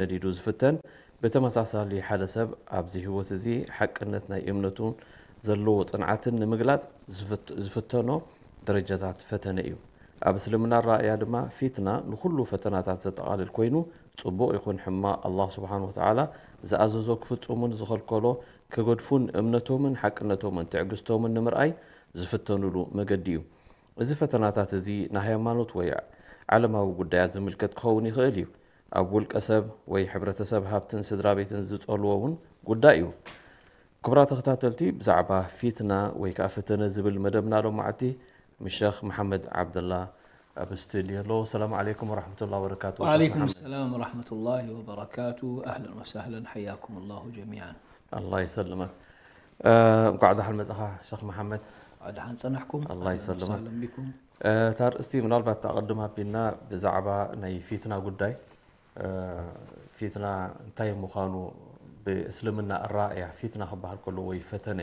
ነዲዱ ዝፍተን፣ ብተመሳሳሊ ሓደ ሰብ ኣብዚ ህይወት እዚ ሓቅነት ናይ እምነቱን ዘለዎ ጽንዓትን ንምግላጽ ዝፍት-፣ ዝፍተኖ ደረጃታት ፈተነ እዩ። ኣብ እስልምና ኣረኣእያ ድማ ፊትና ንኹሉ ፈተናታት ዘጠቓልል ኮይኑ፣ ጽቡቕ ይኹን ሕማቕ ኣላህ ስብሓን ወተዓላ ዝኣዘዞ ክፍጽሙን ዝኸልከሎ ክገድፉን እምነቶምን ሓቅነቶምን ትዕግስቶምን ንምርኣይ ዝፍተኑሉ መገዲ እዩ። እዚ ፈተናታት እዚ ንሃይማኖት ወይ ዓለማዊ ጉዳያት ዝምልከት ክኸውን ይኽእል እዩ። ኣብ ውልቀ ሰብ ወይ ሕብረተሰብ ሃብትን ስድራ ቤትን ዝጸልዎ እውን ጉዳይ እዩ። ክቡራት ተኸታተልቲ፣ ብዛዕባ ፊትና ወይ ከኣ ፈተነ ዝብል መደብና ሎማዓቲ ምስ ሸኽ መሓመድ ዓብደላ ኣብ ስቱድዮ ኣሎ። ሰላም ዓለይኩም ወራሕመቱላሂ ወበረካቱ። ሸኽ وعليكم መሓመድ። السلام ورحمة الله وبركاته. أهلا وسهلا، حياكم الله جميعا. ኣላህ ይሰልመክ። እ፣ እንኳዕ ደሓን መጻኻ ሸኽ መሓመድ። እንኳዕ ደሓን ጸናሕኩም። ኣላህ أهلا ይሰልመክ። وسهلا بكم. እ፣ እታ ርእስቲ ምናልባት ኣቐድም ኣቢልና ብዛዕባ ናይ ፊትና ጉዳይ፣ እ፣ ፊትና እንታይ ምዃኑ ብእስልምና ኣረኣእያ ፊትና ክበሃል ከሎ ወይ ፈተነ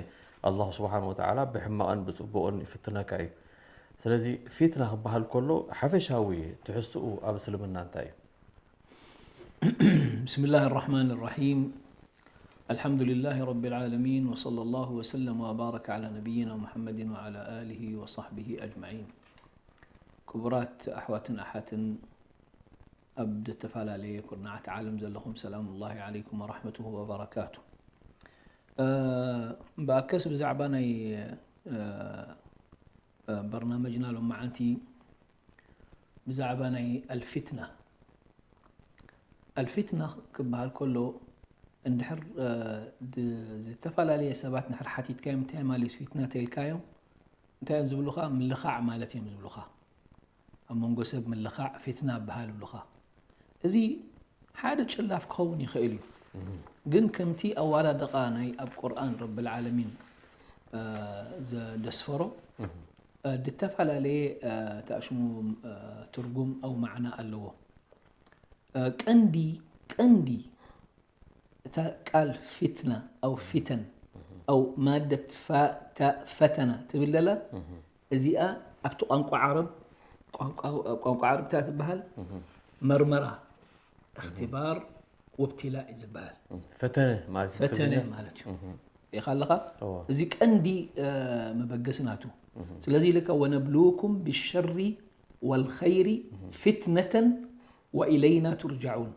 ኣላህ ስብሓን ወተዓላ ብሕማቕን ብጽቡቕን ይፍትነካ እዩ። ስለዚ ፊትና ክበሃል ከሎ ሓፈሻዊ ትሕዝትኡ ኣብ እስልምና እንታይ እዩ? بسم الله الرحمن الرحيم. الحمد لله رب العالمين، وصلى الله وسلم وبارك على نبينا محمد وعلى آله وصحبه أجمعين. ክቡራት ኣሕዋትን ኣሓትን ኣብ ዝተፈላለየ ኩርናዓት ዓለም ዘለኹም ሰላም ላሂ ዓለይኩም ወራሕመቱሁ ወበረካቱ። እ፣ ብኣከስ ብዛዕባ ናይ፣ እ፣ እ፣ በርናመጅና ሎመዓንቲ ብዛዕባ ናይ ኣልፊትና። ኣልፊትና ክበሃል ከሎ እንድሕር፣ እ፣ ድ-፣ ዝተፈላለየ ሰባት እንድሕር ሓቲትካዮም እንታይ ማለት እዩ ፊትና ተልካዮም እንታይ እዮም ዝብሉኻ? ምልኻዕ ማለት እዮም ዝብሉኻ። ኣብ መንጎ ሰብ ምልኻዕ ፊትና ይበሃል ይብሉኻ። እዚ ሓደ ጭላፍ ክኸውን ይኽእል እዩ። ግን ከምቲ ኣዋዳድቓ ናይ ኣብ ቁርኣን ረብል ዓለሚን፣ እ፣ ዘደስፈሮ፣ እ፣ ዝተፈላለየ፣ እ፣ ተኣሽሙ፣ እ፣ ትርጉም ኣው ማዕና ኣለዎ። እ፣ ቀንዲ፣ ቀንዲ እታ ቃል ፊትና ኣው ፊተን ኣው ማደት ፋ-፣ ታ-፣ ፈተና ትብል ዘላ፣ እዚኣ ኣብቲ ቋንቋ ዓረብ፣ ቋንቋ፣ ቋንቋ ዓረብ እታ ትበሃል መርመራ፣ እኽትባር ወብትላእ እዩ ዝበሃል። ፈተነ ማለት እዩ ፈተነ ትግርኛ። ማለት እዩ። ሪኢኻ ኣለኻ? እዎ። እዚ ቀንዲ፣ እ፣ መበገሲ ናቱ። ስለዚ ኢልካ ወነብልውኩም ብሸሪ ወልኸይሪ ፊትነተን ወኢለይና ቱርጃዑን።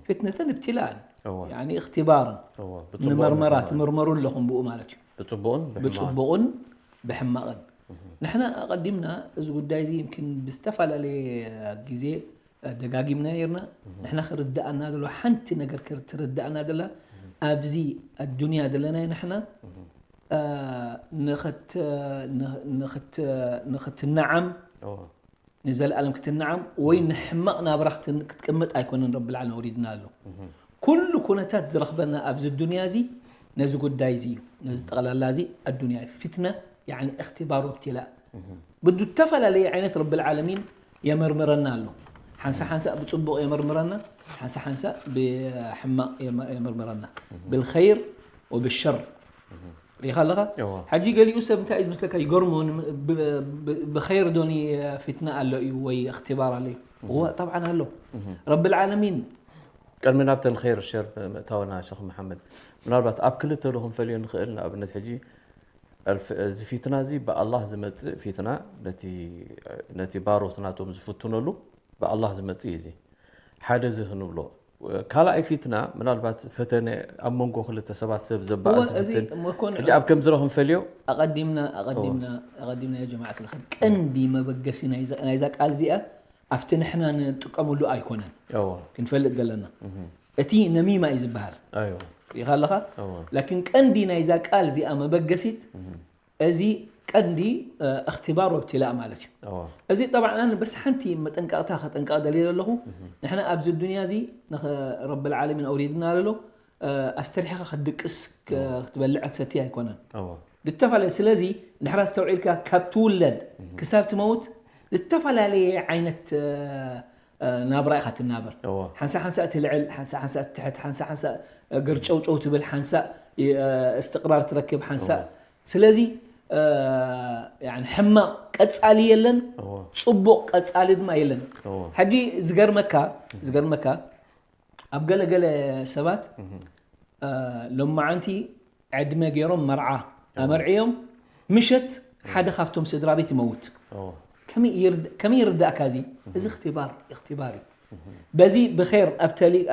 ፊትነተን እብትላእን፣ እዎ። ያኒ እኽትባርን፣ እዎ፣ ብጽቡቕ ንምርመራ፣ ምርመራ። ትምርመሩ ኣለኹም ብኡ ማለት እዩ። ብጽቡቕን ብሕማቕን። ብጽቡቕን ብሕማቕን። ንሕና ኣቐዲምና እዚ ጉዳይ እዚ ይምኪን ብዝተፈላለየ ግዜ ደጋጊምና ነርና። ንሕና ክርድኣና ዘለዎ ሓንቲ ነገር ክር-፣ ትርድኣና ዘላ ኣብዚ ኣዱንያ ዘለናዮ ንሕና፣ እ፣ ንኽት-፣ ንኽ-፣ ንኽት-፣ ንኽትነዓም እዎ። ንዘለኣለም ክትነዓም ወይ ንሕማቕ ናብራ ክትን-፣ ክትቅመጥ ኣይኮነን ረብል ዓለሚን ኣውሪድና ኣሎ። ኩሉ ኩነታት ዝረኽበና ኣብዚ ዱንያ እዚ ነዚ ጉዳይ እዚ እዩ። ነዚ ጠቕላላ እዚ ኣዱንያ እዩ። ፊትና ያኒ እኽትባር ወብትላእ። ብዝተፈላለየ ዓይነት ረብል ዓለሚን የመርምረና ኣሎ። ሓንሳ ሓንሳ ብጽቡቕ የመርምረና፣ ሓንሳ ሓንሳ ብሕማቕ የመ-፣ የመርምረና። ብልኸይር ወብሸር። ሪኢኻ ኣለኻ? እዎ። ሕጂ ገሊኡ ሰብ እንታይ እዩ ዝመስለካ? ይገርሞ፣ ን-፣ ብ-፣ ብ-፣ ብኸይር ዶኒ ፊትና ኣሎ እዩ ወይ እኽትባር ኣሎ እዩ? እዎ፣ ጠብዓን ኣሎ። ረብል ዓለሚን። ቅድሚ ናብተን ኸይር ሸር ምእታውና ሸኽ መሓመድ፣ ምናልባት ኣብ ክልተ ዶ ክንፈልዮ ንኽእል? ንኣብነት ሕጂ ኣልፍ-፣ እዚ ፊትና እዚ ብኣላህ ዝመጽእ ፊትና፣ ነቲ፣ ነቲ ባሮት ናቶም ዝፍትነሉ ብኣላህ ዝመጽእ እዩ። እዚ ሓደ እዚ ክንብሎ። ካልኣይ ፊትና ምናልባት ፈተነ ኣብ መንጎ ክልተ ሰባት ሰብ ዘባእስ እወ፣ እዚ ዝፍትን። እሞ እኮ ን-፣ ሕጂ ኣብ ከምዚ ዶ ክንፈልዮ? ኣቐዲምና፣ ኣቐዲምና፣ ኣቐዲምና ያ ጀማዓት ልኸይር ቀንዲ መበገሲ ናይዛ፣ ናይዛ ቃል እዚኣ ኣብቲ ንሕና ንጥቀመሉ ኣይኮነን። እወ። ክንፈልጥ ዘለና። እቲ ነሚማ እዩ ዝበሃል። ኣይወ። ሪኢኻ ኣለኻ? እወ። ላኪን ቀንዲ ናይዛ ቃል እዚኣ መበገሲት እዚ ቀንዲ፣ እ፣ እኽትባር ወብትላእ ማለት እዩ። እዎ። እዚ ጠብዓን ኣነ በስ ሓንቲ መጠንቀቕታ ከጠንቀቕ ደልየ ዘለኹ። ንሕና ኣብዚ ዱንያ እዚ ንኸ-፣ ረብል ዓለሚን ኣውሪድና ዘሎ፣ እ፣ ኣስተሪሕኻ ክትድቅስ፣ ክ-፣ ክትበልዕ ክትሰቲ ኣይኮነን። እዎ። ዝተፈላለየ፣ ስለዚ ንሕና ኣስተውዒልካ ካብ ትውለድ ክሳብ ትመውት ዝተፈላለየ ዓይነት፣ እ፣ እ፣ ናብራ ኢኻ ትናበር። እዎ። ሓንሳ ሓንሳ ትልዕል፣ ሓንሳ ሓንሳ ትትሕት፣ ሓንሳ ሓንሳ፣ እ፣ ገርጨውጨው ትብል፣ ሓንሳ፣ እ፣ እስትቕራር ትረክብ፣ ሓንሳ። እዎ። ስለዚ፣ እ፣ ያኒ ሕማቕ ቀጻሊ የለን፣ እዎ። ጽቡቕ ቀጻሊ ድማ የለን። እዎ። ሕጂ ዝገርመካ፣ ዝገርመካ፣ ኣብ ገለገለ ሰባት ሎማዓንቲ ዕድመ ገይሮም መርዓ ኣመርዕዮም፣ ምሸት ሓደ ካብቶም ስድራ ቤት ይመውት። ከመይ ይርዳእካ እዚ? እዚ እክትባር እዩ። በዚ ብር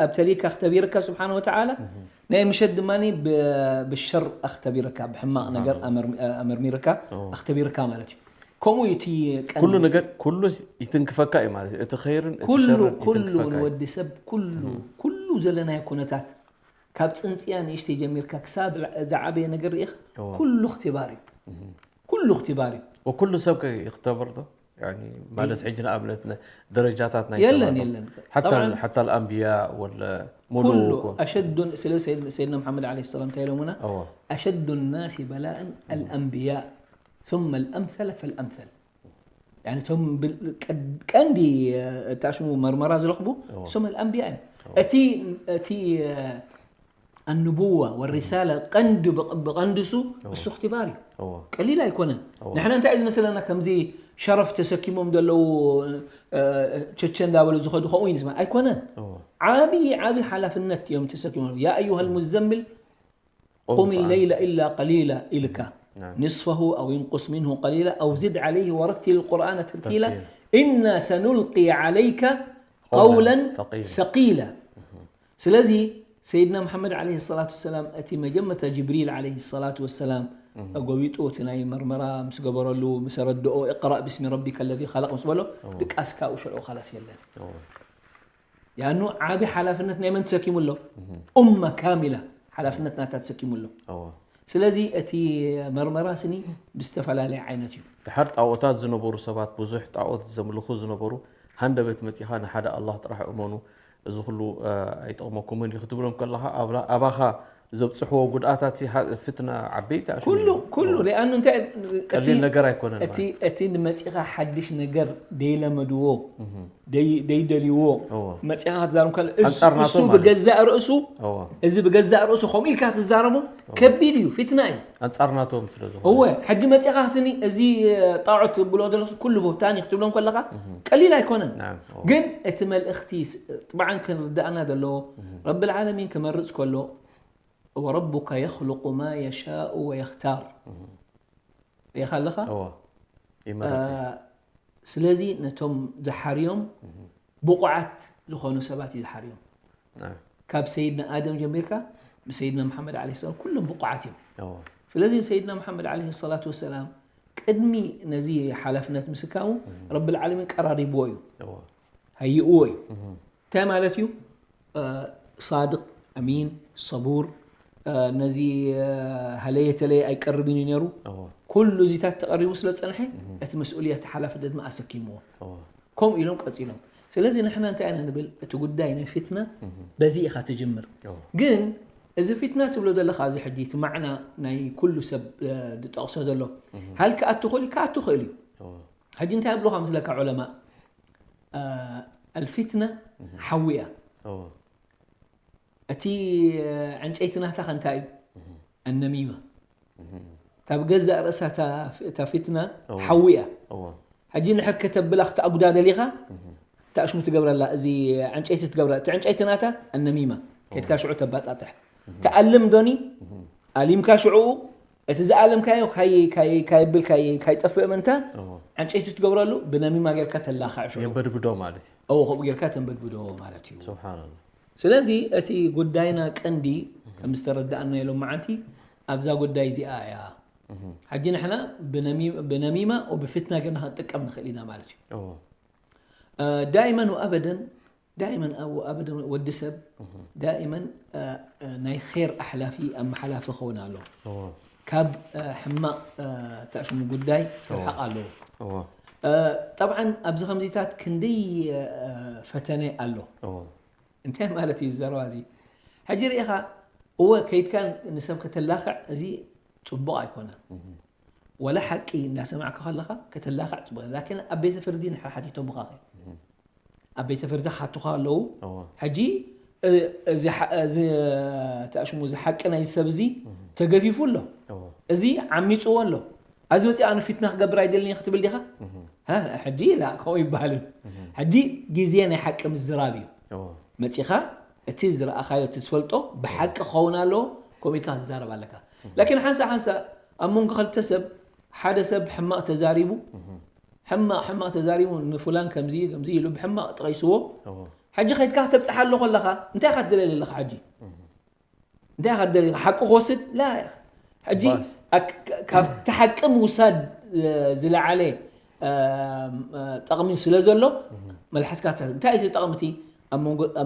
ኣብተሊካ ኣክተቢርካ ስብሓን ወተዓላ፣ ናይ ምሸት ድማ ብሸር ኣክተቢርካ፣ ብሕማቕ ነገር ኣመርሚርካ ኣክተቢርካ ማለት እዩ። ከምኡ እዩ እቲ ኩሉ ነገር፣ ኩሉ ይትንክፈካ እዩ ማለት እዩ። እቲ ኸይርን እቲ ሸርን ኩሉ ንወዲ ሰብ ኩሉ ኩሉ ዘለናዮ ኩነታት ካብ ጽንጽያ ንእሽተይ ጀሚርካ ክሳብ ዝዓበየ ነገር ርኢኻ ኩሉ ክትባር እዩ። ኩሉ ክትባር እዩ። ወኩሉ ሰብ ይኽተበር ዶ? يعني ማለት ሕጂ ንኣብነት ደረጃታት ናይ የለን የለን። حتى الأنبياء والملوك أشد سيدنا محمد عليه السلام እንታይ ኢሎምና أشد الناس بلاء الأنبياء ثم الأمثل فالأمثل يعني ቶም ቀንዲ ታሽሙ መርመራ ዝረኽቡ ሶም ኣልኣንብያ እዮም። እቲ እቲ ኣንቡዋ ወሪሳላ ቀንዱ ብቐንድሱ እሱ እክትባር እዩ። ቀሊል ኣይኮነን። ንሕና እንታይ እዩ ዝመስለና ከምዚ ሸረፍ ተሰኪሞም ዘለዉ ቸቸ እንዳበሉ ዝኸዱ ከምኡ እዩ ዝስማ ኣይኮነን። ዓብዪ ዓብዪ ሓላፍነት እዮም ተሰኪሞም። ያ ኣዩሃ ልሙዘምል قم الليل إلا قليلا ኢልካ نصفه أو انقص منه قليلا أو زد عليه ورتل القرآن ترتيلا إنا سنلقي عليك قولا ثقيلا ስለዚ ሰይድና መሓመድ عليه الصلاة والسلام እቲ መጀመርታ ጅብሪል عليه الصلاة والسلام ጎቢጡ እቲ ናይ መርመራ ምስ ገበረሉ ምስ ረድኦ اقرأ باسم ربك الذي خلق ምስ በሎ ድቃስ ካብኡ ሽዑ خلاص የለን። ያኑ ዓቢ ሓላፍነት ናይ መን ተሰኪሙ ኣሎ? ኡማ ካሚላ ሓላፍነት ናታ ተሰኪሙ ኣሎ። ስለዚ እቲ መርመራ ስኒ ብዝተፈላለየ ዓይነት እዩ። ድሓር ጣዖታት ዝነበሩ ሰባት ብዙሕ ጣዖት ዘምልኹ ዝነበሩ ሃንደበት መጺኻ ንሓደ ኣላህ ጥራሕ እመኑ እዚ ኩሉ ኣይጠቕመኩምን እዩ ክትብሎም ከለኻ ኣባኻ ዘብፅሕዎ ጉድኣታት ፍትና ዓበይቲ ኣሽሙ ኩሉ ኩሉ ሪኣኑ እንታይ ቀሊል ነገር ኣይኮነን እቲ እቲ ንመፂኻ ሓድሽ ነገር ደይለመድዎ ደይደልይዎ መፂኻ ክትዛረብ ከለ እሱ ብገዛእ ርእሱ እዚ ብገዛእ ርእሱ ከምኡ ኢልካ ትዛረቦ ከቢድ እዩ፣ ፊትና እዩ። ኣንፃር ናቶም ስለ ዝኾነ እወ ሕጂ መፂኻ ስኒ እዚ ጣዖት ብሎ ዘለኹ ኩሉ ቦታን እዩ ክትብሎም ከለኻ ቀሊል ኣይኮነን። ግን እቲ መልእኽቲ ጥብዓን ክንርዳእና ዘለዎ ረቢ ልዓለሚን ክመርፅ ከሎ وربك يخلق ما يشاء ويختار ርኢኻ ኣለኻ። ስለዚ ነቶም ዝሓርዮም ብቑዓት ዝኾኑ ሰባት እዩ ዝሓርዮም። ካብ ሰይድና ኣደም ጀሚርካ ብሰይድና መሓመድ ዓለይሂ ሰላም ኩሎም ብቑዓት እዮም። ስለዚ ሰይድና መሓመድ ዓለይሂ ሰላቱ ወሰላም ቅድሚ ነዚ ሓላፍነት ምስካሙ ረብል ዓለሚን ቀራሪብዎ እዩ፣ ሃይእዎ እዩ። እንታይ ማለት እዩ? ሳድቅ፣ ኣሚን፣ ሰቡር፣ ነዚ ሃለየ ተለየ ኣይቀርብን እዩ ነይሩ። ኩሉ እዚታት ተቐሪቡ ስለ ዝጸንሐ እቲ መስኡልያ፣ እቲ ሓላፍነት ድማ ኣሰኪምዎ። ከምኡ ኢሎም ቀጺሎም። ስለዚ ንሕና እንታይ ኢና ንብል? እቲ ጉዳይ ናይ ፊትና በዚ ኢኻ ትጅምር። ግን እዚ ፊትና ትብሎ ዘለኻ እዚ ሕጂ እቲ ማዕና ናይ ኩሉ ሰብ ዝጠቕሶ ዘሎ ሃል ክኣቱ ክእል እዩ፣ ክኣቱ ክእል እዩ። ሕጂ እንታይ ኣብሉኻ ምስለካ ዑለማ ኣልፊትና ሓዊ እያ። እቲ ዕንጨይቲ ናታ ከ እንታይ እዩ? ኣነሚማ። እታ ብገዛእ ርእሳ እታ ፊትና ሓዊ እያ። ሕጂ ንሕር ከተብላ ክትኣጉዳ ደሊኻ እታ እሽሙ ትገብረላ፣ እዚ ዕንጨይቲ ትገብረላ። እቲ ዕንጨይቲ ናታ ኣነሚማ። ከድካ ሽዑ ተባጻጽሕ። ትኣልም ዶኒ ኣሊምካ ሽዑ እቲ ዝኣለምካዮ ካይብል ካይጠፍእ ምእንታ ዕንጨይቲ ትገብረሉ ብነሚማ ጌርካ ተላኻዕ ሽዑ የንበድብዶ ማለት እዩ። እዎ ከምኡ ጌርካ ተንበድብዶ ማለት እዩ። ስብሓንላ። ስለዚ እቲ ጉዳይና ቀንዲ ከም ዝተረዳእናዮ ሎማዓንቲ ኣብዛ ጉዳይ እዚኣ እያ። ሕጂ ንሕና ብነሚማ ብፍትና ጌርና ክንጥቀም ንኽእል ኢና ማለት እዩ። ዳይመን ወኣበደን ዳይመን ኣብ ኣበደ ወዲ ሰብ ዳኢመን ናይ ር ኣሕላፊ ኣመሓላፊ ኸውን ኣሎ። ካብ ሕማቕ ተእሽሙ ጉዳይ ክርሕቕ ኣለዎ። ጠብዓን ኣብዚ ከምዚታት ክንደይ ፈተነ ኣሎ። እንታይ ማለት እዩ ዝዘረባ እዚ? ሕጂ ርኢኻ እወ ከይድካ ንሰብ ከተላኽዕ እዚ ፅቡቕ ኣይኮነን። ወላ ሓቂ እንዳሰማዕካ ከለኻ ከተላኽዕ ፅቡቕ ላኪን ኣብ ቤተ ፍርዲ ንሕር ሓቲቶምኻ ኸ ኣብ ቤተ ፍርዲ ሓቱኻ ኣለዉ። ሕጂ እዚ ተኣሽሙ እዚ ሓቂ ናይ ሰብ እዚ ተገፊፉ ኣሎ። እዚ ዓሚፅዎ ኣሎ። ኣዚ መፂ ኣነ ፊትና ክገብር ኣይደልን ክትብል ዲኻ? ሕጂ ላ ከምኡ ይበሃልን። ሕጂ ግዜ ናይ ሓቂ ምዝራብ እዩ። መፂኻ እቲ ዝረኣኻዮ፣ እቲ ዝፈልጦ ብሓቂ ክኸውን ኣለዎ። ከምኡ ኢልካ ክትዛረብ ኣለካ። ላኪን ሓንሳእ ሓንሳእ ኣብ መንጎ ክልተ ሰብ፣ ሓደ ሰብ ሕማቕ ተዛሪቡ፣ ሕማቕ ሕማቕ ተዛሪቡ፣ ንፉላን ከምዚ ከምዚ ኢሉ ብሕማቕ ጠቒስዎ። ሕጂ ከይድካ ከተብጽሓ ኣሎ ከለኻ እንታይ ኢኻ ትደልየሉ ኣለኻ? ሕጂ እንታይ ኢኻ ትደልየሉ? ሓቁ ክወስድ ላ። ሕጂ ካብቲ ሓቂ ምውሳድ ዝለዓለ ጠቕሚ ስለ ዘሎ፣ መልሓስካ እንታይ እቲ ጠቕሚ እቲ ኣብ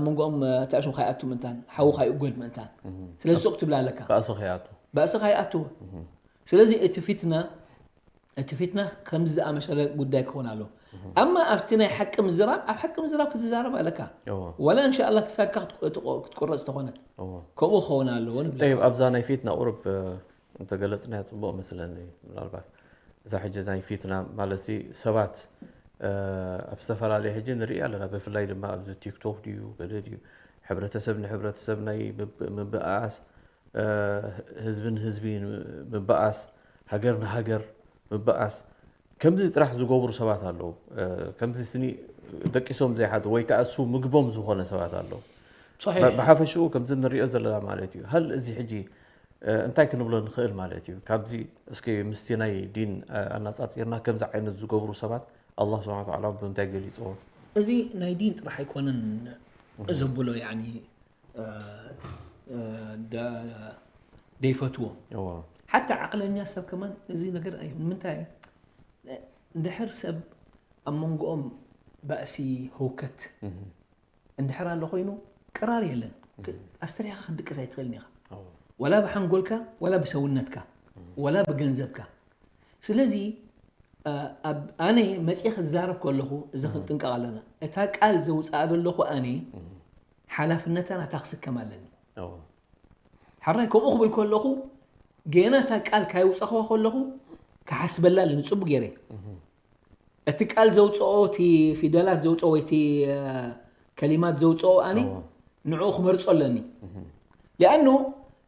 መንጎኦም ተኣሽም ከይኣቱ ምእንታን ሓዊ ከይእጎድ ምእንታን። ስለዚ ሱቕ ክትብል ኣለካ። ባእሲ ከይኣቱ። ባእሲ ከይኣቱ። ስለዚ እቲ ፊትና እቲ ፊትና ከምዚ ዝኣመሰለ ጉዳይ ክኾን ኣለዎ። ኣማ ኣብቲ ናይ ሓቂ ምዝራብ፣ ኣብ ሓቂ ምዝራብ ክትዛረብ ኣለካ። ወላ እንሻኣላ ክሳድካ ክትቆረፅ ተኾነት ከምኡ ክኸውን ኣለዎ ንብል። ጠይብ፣ ኣብዛ ናይ ፊትና ቁሩብ እንተገለፅናያ ፅቡቕ መስለኒ። ምናልባት እዛ ሕጂ ናይ ፊትና ማለት ሰባት ኣብ ዝተፈላለየ ሕጂ ንርኢ ኣለና። ብፍላይ ድማ ኣብዚ ቲክቶክ ድዩ ገለ ድዩ ሕብረተሰብ ንሕብረተሰብ ናይ ምብኣስ ህዝቢ ንህዝቢ ምብኣስ፣ ሃገር ንሃገር ምብኣስ፣ ከምዚ ጥራሕ ዝገብሩ ሰባት ኣለዉ። ከምዚ ስኒ ደቂሶም ዘይሓድሩ ወይ ከዓ እሱ ምግቦም ዝኾነ ሰባት ኣለዉ። ብሓፈሽኡ ከምዚ ንሪኦ ዘለና ማለት እዩ። ሃል እዚ ሕጂ እንታይ ክንብሎ ንኽእል ማለት እዩ? ካብዚ እስኪ ምስቲ ናይ ዲን ኣነፃፂርና ከምዚ ዓይነት ዝገብሩ ሰባት ኣላህ ስብሓነ ወተዓላ ብምንታይ ገሊፅዎ? እዚ ናይ ዲን ጥራሕ ኣይኮነን ዘብሎ ያኒ ደይፈትዎ ሓታ ዓቕለኛ ሰብ ከማን እዚ ነገር ንምንታይ እንድሕር ሰብ ኣብ መንጎኦም ባእሲ ህውከት እንድሕር ኣሎ ኮይኑ ቅራር የለን። ኣስተሪሕካ ክትድቅስ ኣይትኽእልን ኢኻ። ወላ ብሓንጎልካ ወላ ብሰውነትካ ወላ ብገንዘብካ። ስለዚ ኣነ መፅየ ክዛረብ ከለኹ እዚ ክንጥንቀቕ ኣለና። እታ ቃል ዘውፅኣ ዘለኹ ኣነ ሓላፍነታ ናታ ክስከም ኣለኒ። ሕራይ ከምኡ ክብል ከለኹ ገና እታ ቃል ካይውፀኽዋ ከለኹ ክሓስበላ ኣለኒ ፅቡቅ ገይረ። እቲ ቃል ዘውፅኦ እቲ ፊደላት ዘውፅኦ ወይ እቲ ከሊማት ዘውፅኦ ኣነ ንዕኡ ክመርፆ ኣለኒ። ሊኣኑ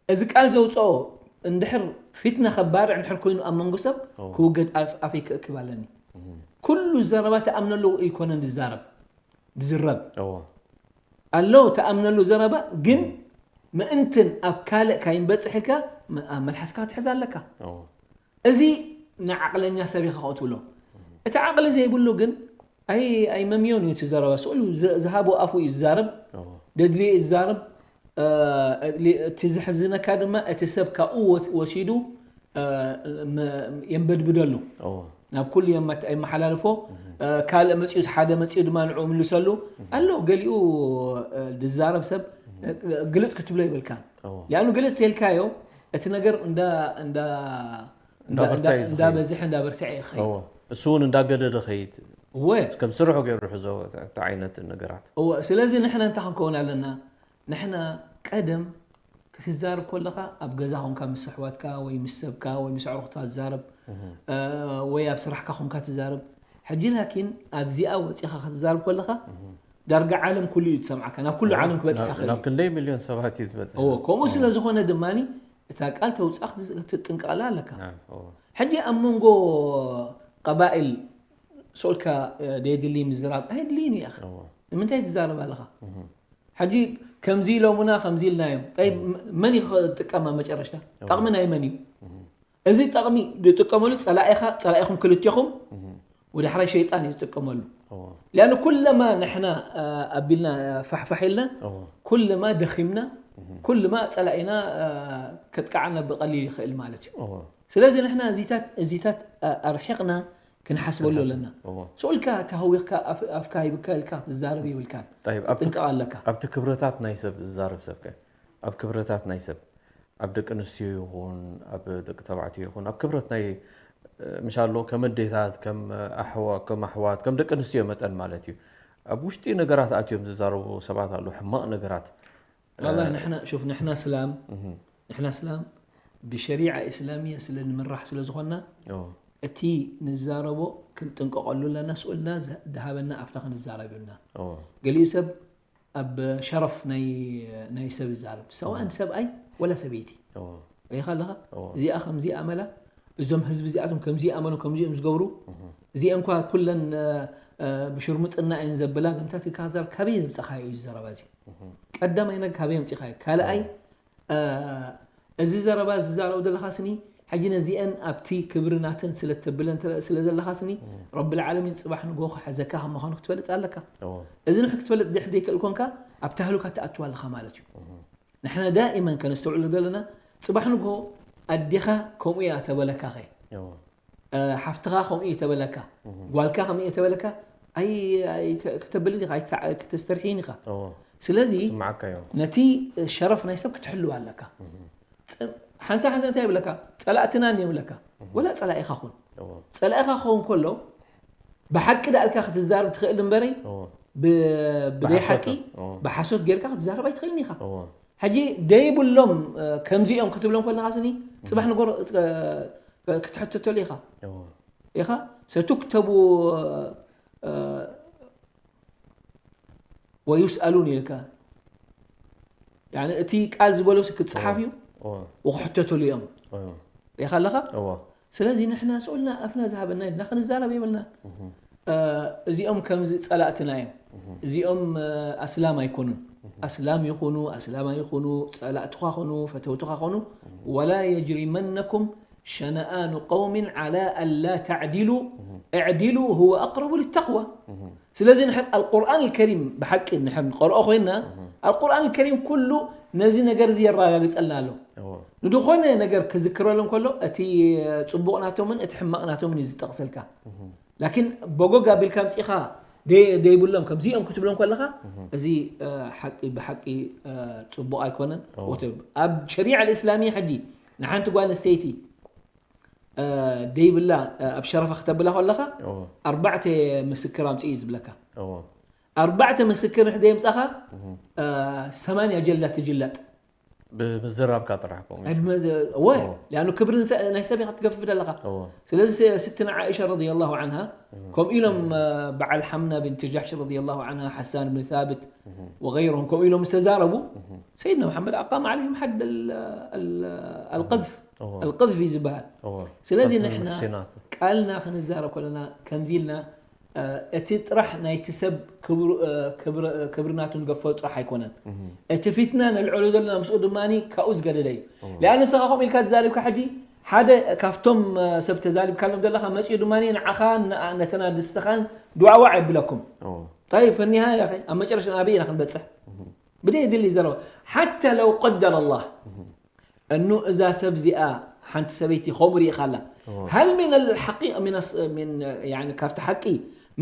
እዚ ቃል ዘውፅኦ እንድሕር ፊትና ከባርዕ እንድሕር ኮይኑ ኣብ መንጎ ሰብ ክውገድ ኣፈይ ክእክብ ኣለኒ። ኩሉ ዘረባ ተኣምነሉ ኣይኮነን ዝዛረብ ዝዝረብ ኣሎ ተኣምነሉ ዘረባ ግን ምእንትን ኣብ ካልእ ካይንበፅሕ ኢልካ ኣብ መልሓስካ ክትሕዝ ኣለካ። እዚ ንዓቕለኛ ሰብ ኢኻ ከትብሎ። እቲ ዓቕሊ ዘይብሉ ግን ኣይመምዮን እዩ እቲ ዘረባ። ስእሉ ዝሃቦ ኣፉ እዩ ዝዛረብ፣ ደድልዩ እዩ ዝዛረብ። እቲ ዘሕዝነካ ድማ እቲ ሰብ ካብኡ ወሲዱ የንበድብደሉ፣ ናብ ኩሉ የመሓላልፎ። ካልእ መፅኡ ሓደ መፅኡ ድማ ንዑ ምልሰሉ ኣሎ። ገሊኡ ዝዛረብ ሰብ ግልፅ ክትብሎ ይብልካን። ሊኣኑ ግልፅ ተልካዮ እቲ ነገር እንዳበዝሐ እንዳበርትዐ ይኸይድ። እሱ እውን እንዳገደደ ኸይድ። እወ፣ ከም ስርሑ ገይሩ ሕዞ። እቲ ዓይነት ነገራት እወ። ስለዚ ንሕና እንታይ ክንከውን ኣለና? ንሕና ቀደም ክትዛረብ ከለኻ ኣብ ገዛ ኮንካ ምስ ኣሕዋትካ ወይ ምስ ሰብካ ወይ ምስ ኣዕሩኽትካ ትዛረብ፣ ወይ ኣብ ስራሕካ ኮንካ ትዛረብ። ሕጂ ላኪን ኣብዚኣ ወፂኻ ክትዛረብ ከለኻ ዳርጋ ዓለም ኩሉ እዩ ዝሰምዓካ፣ ናብ ኩሉ ዓለም ክበፅሕ ይኽእል። ናብ ክንደይ ሚልዮን ሰባት እዩ ዝበፅሕ። ከምኡ ስለ ዝኾነ ድማ እታ ቃል ተውፃእ ክትጥንቀቐላ ኣለካ። ሕጂ ኣብ መንጎ ቀባኢል ስኡልካ ደየድሊ ምዝራብ ኣይድልይን እዩ። ንምንታይ ትዛረብ ኣለኻ? ሕጂ ከምዚ ኢሎሙና ከምዚ ኢልናዮም። ጠይብ፣ መን እዩ ክጥቀም ኣብ መጨረሽታ? ጠቕሚ ናይ መን እዩ? እዚ ጠቕሚ ዝጥቀመሉ ጸላኢኻ፣ ጸላኢኹም ክልቴኹም ወዳሕራይ ሸይጣን እዩ ዝጥቀመሉ። ሊኣኑ ኩለማ ንሕና ኣቢልና ፋሕፋሕ ኢልና፣ ኩለማ ደኺምና፣ ኩልማ ጸላኢና ከጥቅዓና ብቐሊል ይኽእል ማለት እዩ። ስለዚ ንሕና እዚታት እዚታት ኣርሒቕና ክንሓስበሉ ኣለና። ስኡልካ ተሃዊኽካ ኣፍካ ሂብካ ኢልካ ክትዛረብ የብልካን። ጥንቀቕ ኣለካ። ኣብቲ ክብረታት ናይ ሰብ ዝዛረብ ሰብከ ኣብ ክብረታት ናይ ሰብ ኣብ ደቂ ኣንስትዮ ይኹን ኣብ ደቂ ተባዕትዮ ይኹን ኣብ ክብረት ናይ ምሻሎ ከም ኣዴታት ከም ኣሕዋ ከም ኣሕዋት ከም ደቂ ኣንስትዮ መጠን ማለት እዩ። ኣብ ውሽጢ ነገራት ኣትዮም ዝዛረቡ ሰባት ኣለዉ፣ ሕማቕ ነገራት። ዋላ ንሕና ሹፍ ንሕና እስላም ንሕና እስላም ብሸሪዓ እስላሚያ ስለ ንምራሕ ስለ ዝኾንና እቲ ንዛረቦ ክንጥንቀቐሉ ኣለና። ስኡልና ዝሃበና ኣፍና ክንዛረብ ይብልና። ገሊኡ ሰብ ኣብ ሸረፍ ናይ ናይ ሰብ ይዛረብ፣ ሰዋእን ሰብኣይ ወላ ሰበይቲ። ሪኢኻ ኣለኻ? እዚኣ ከምዚኣ መላ እዞም ህዝቢ እዚኣቶም ከምዚ ይኣመኑ፣ ከምዚ እዮም ዝገብሩ፣ እዚአን እኳ ኩለን ብሽርሙጥና እየን ዘብላ፣ ግን እንታይ ኢልካ ዘር-፣ ካበይ ዘምጻኻዮ እዩ ዘረባ እዚ? ቀዳማይ ነገር ካበይ ኣምጺኻዮ? ካልኣይ እዚ ዘረባ ዝዛረቡ ዘለኻ ስኒ፣ ሕጂ ነዚአን ኣብቲ ክብሪ ናተን ስለ ተብለን ስለ ዘለኻ ስኒ፣ ረብል ዓለሚን ጽባሕ ንግሆ ክሕዘካ ከም ምዃኑ ክትፈልጥ ኣለካ። እዚ ንሕ ክትፈልጥ ድሕ ዘይክእል ኮንካ ኣብ ታህሉካ ትኣትዋ ኣለኻ ማለት እዩ። ንሕና ዳኢመን ከነስተውዕሎ ዘለና፣ ጽባሕ ንግሆ ኣዴኻ ከምኡ እያ ተበለካኸ፣ ሓፍትኻ ከምኡ እየ ተበለካ፣ ጓልካ ከምኡ እየ ተበለካ፣ ኣይ፣ ኣይ፣ ከ-፣ ከተብልን ኢኻ፣ ኣይትተዓ-፣ ከተስተርሕይን ኢኻ። ስለዚ ስምዓካ እዮም። ነቲ ሸረፍ ናይ ሰብ ክትሕልው ኣለካ። ጽ-፣ ሓንሳ ሓንሳ እንታይ ይብለካ? ጸላእትና እንዲዮም ይብለካ። ወላ ጸላኢኻ ኩን። ጸላኢኻ ክኸውን ከሎ፣ ብሓቂ ደኣ ኢልካ ክትዛረብ ትኽእል እምበረይ፣ ብ-፣ ብደይ ብሓሶት ሓቂ፣ እዮም። ብሓሶት ጌርካ ክትዛረብ ኣይትኽእልን ኢኻ። ሕጂ ደይብሎም፣ እ፣ ከምዚኦም ክትብሎም ከለኻ ስኒ፣ ጽባሕ ንጎር፣ እ፣ እ፣ ክትሕተተሉ ኢኻ። ኢኻ? ሰቱክተቡ፣ እ፣ ወዩስኣሉን ኢልካ። ያኒ እቲ ቃል ዝበሎስ ክጽሓፍ እዩ፣ ወክሕተተሉ እዮም። ኢኻ ኣለኻ? ስለዚ ንሕና ስኡልና ኣፍና ዝሃበና ኢልና ክንዛረብ የብልና። እ፣ እዚኦም ከምዚ ጸላእትና እዮም። እዚኦም፣ እ፣ ኣስላም ኣይኮኑን። ኣስላም ይኹኑ፣ ኣስላም ኣይኹኑ፣ ጸላእትኻ ኹኑ፣ ፈተውትኻ ኹኑ፣ ወላ የጅሪመነኩም ሸነኣኑ ቀውሚን ዓላ ኣላ ተዕዲሉ፣ እዕዲሉ ሁወ ኣቅረቡ ሊተቅዋ። ስለዚ ንሕር ኣልቁርኣን ኣልከሪም ብሓቂ ንሕር ንቀርኦ ኮይንና፣ ኣልቁርኣን ኣልከሪም ኩሉ ነዚ ነገር እዚ የረጋግጸልና ኣሎ። ንድኾነ ነገር ክዝክረሉ እንከሎ፣ እቲ ጽቡቕ ናቶምን እቲ ሕማቕ ናቶምን እዩ ዝጠቕሰልካ። ላኪን በጎግ ኣቢልካ ኣምጺእኻ ደይ-፣ ደይብሎም ከምዚኦም ክትብሎም ከለኻ፣ እዚ፣ እ፣ ሓቂ፣ ብሓቂ፣ እ፣ ጽቡቕ ኣይኮነን። ወተ-፣ ኣብ ሸሪዓ ኣልእስላሚያ ሕጂ ንሓንቲ ጓል ኣንስተይቲ፣ እ፣ ደይብላ፣ እ፣ ኣብ ሸረፋ ክተብላ ከለኻ፣ ኣርባዕተ ምስክር ኣምጽእ እዩ ዝብለካ። ኣርባዕተ ምስክር ንሕ ደየምጻኻ፣ እ፣ ሰማንያ ጀልዳ ትጅለጥ። ብምዝራብካ ጥራሕ ከምኡ እዩ። ዕድመ፣ እወ፣ ሊኣኑ ክብሪ ንሰ-፣ ናይ ሰብ ኢኻ ትገፍፍ ዘለኻ። ስለዚ ስ-፣ ስትና ዓኢሻ ረዲየላሁ ዓንሃ፣ ከምኡ ኢሎም፣ እ፣ በዓል ሓምና ብንት ጃሕሽ ረዲየላሁ ዓንሃ፣ ሓሳን ብን ሳብት ወገይሮም ከምኡ ኢሎም ዝተዛረቡ፣ ሰይድና መሓመድ ኣቃም ዓለይሂም ሓድ ኣል-፣ ኣል-፣ ኣልቀዝፍ፣ ኣልቀዝፍ እዩ ዝበሃል። ስለዚ ንሕና ቃልና ክንዛረብ ከለና ከምዚ ኢልና እ፣ እቲ ጥራሕ ናይቲ ሰብ ክብሩ-፣ እ፣ ክብሪ-፣ እ፣ ክብሪ ናቱ ንገፎ ጥራሕ ኣይኮነን። እቲ ፊትና ነልዕሎ ዘለና ምስኡ ድማ ካብኡ ዝገደደ እዩ። ሊኣኑ ንስኻ ከምኡ ኢልካ ተዛሪብካ ሕጂ ሓደ ካብቶም፣ እ፣ ሰብ ተዛሪብካሎም ዘለኻ መጺኡ ድማ ንዓኻ ን-፣ ነተን ኣንስትኻን ዱዓዋዕ የብለኩም። ጠይብ፣ ፈኒሃ ያኸ፣ ኣብ መጨረሻ ናበይ ኢና ክንበጽሕ? ብደይ ድሊ ዘረባ። ሓታ ለው ቀደረ ኣላህ እኑ እዛ ሰብ እዚኣ ሓንቲ ሰበይቲ ከምኡ ርኢኻ ኣላ። ሃል ሚን ኣልሓቂ-፣ ሚን ኣስ-፣ ሚን፣ ያኒ፣ ካብቲ ሓቂ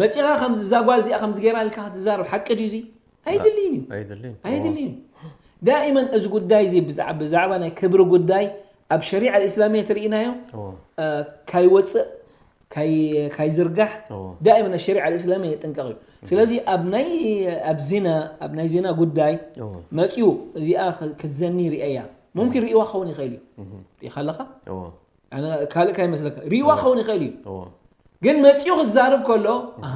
መጺኻ ከምዚ እዛ ጓል እዚኣ ከምዚ ገይራ ኢልካ ክትዛረብ ሓቂ ድዩ እዚ? ኣይድልይን እዩ። ኣይድልይን። ኣይድልይን እዩ። ዳኢመን እዚ ጉዳይ እዚ ብዛዕ-፣ ብዛዕባ ናይ ክብሪ ጉዳይ ኣብ ሸሪዓ ኣልእስላምያ ተርእናዮ፣ እ፣ ካይወጽእ፣ ካይ-፣ ካይዝርጋሕ ዳኢመን ኣሸሪዓ ኣልእስላምያ የጥንቀቕ እዩ። ስለዚ ኣብ ናይ፣ ኣብ ዚና፣ ኣብ ናይ ዚና ጉዳይ መጺኡ እዚኣ ክ-፣ ክትዘኒ ርእያ። ሙምኪን ርእይዋ ክኸውን ይኽእል እዩ። ርኢኻ ኣለኻ? ኣነ ካልእ ካይመስለካ። ርኢዋ ክኸውን ይኽእል እዩ። ግን መጺኡ ክዛረብ ከሎ፣ ኣሃ፣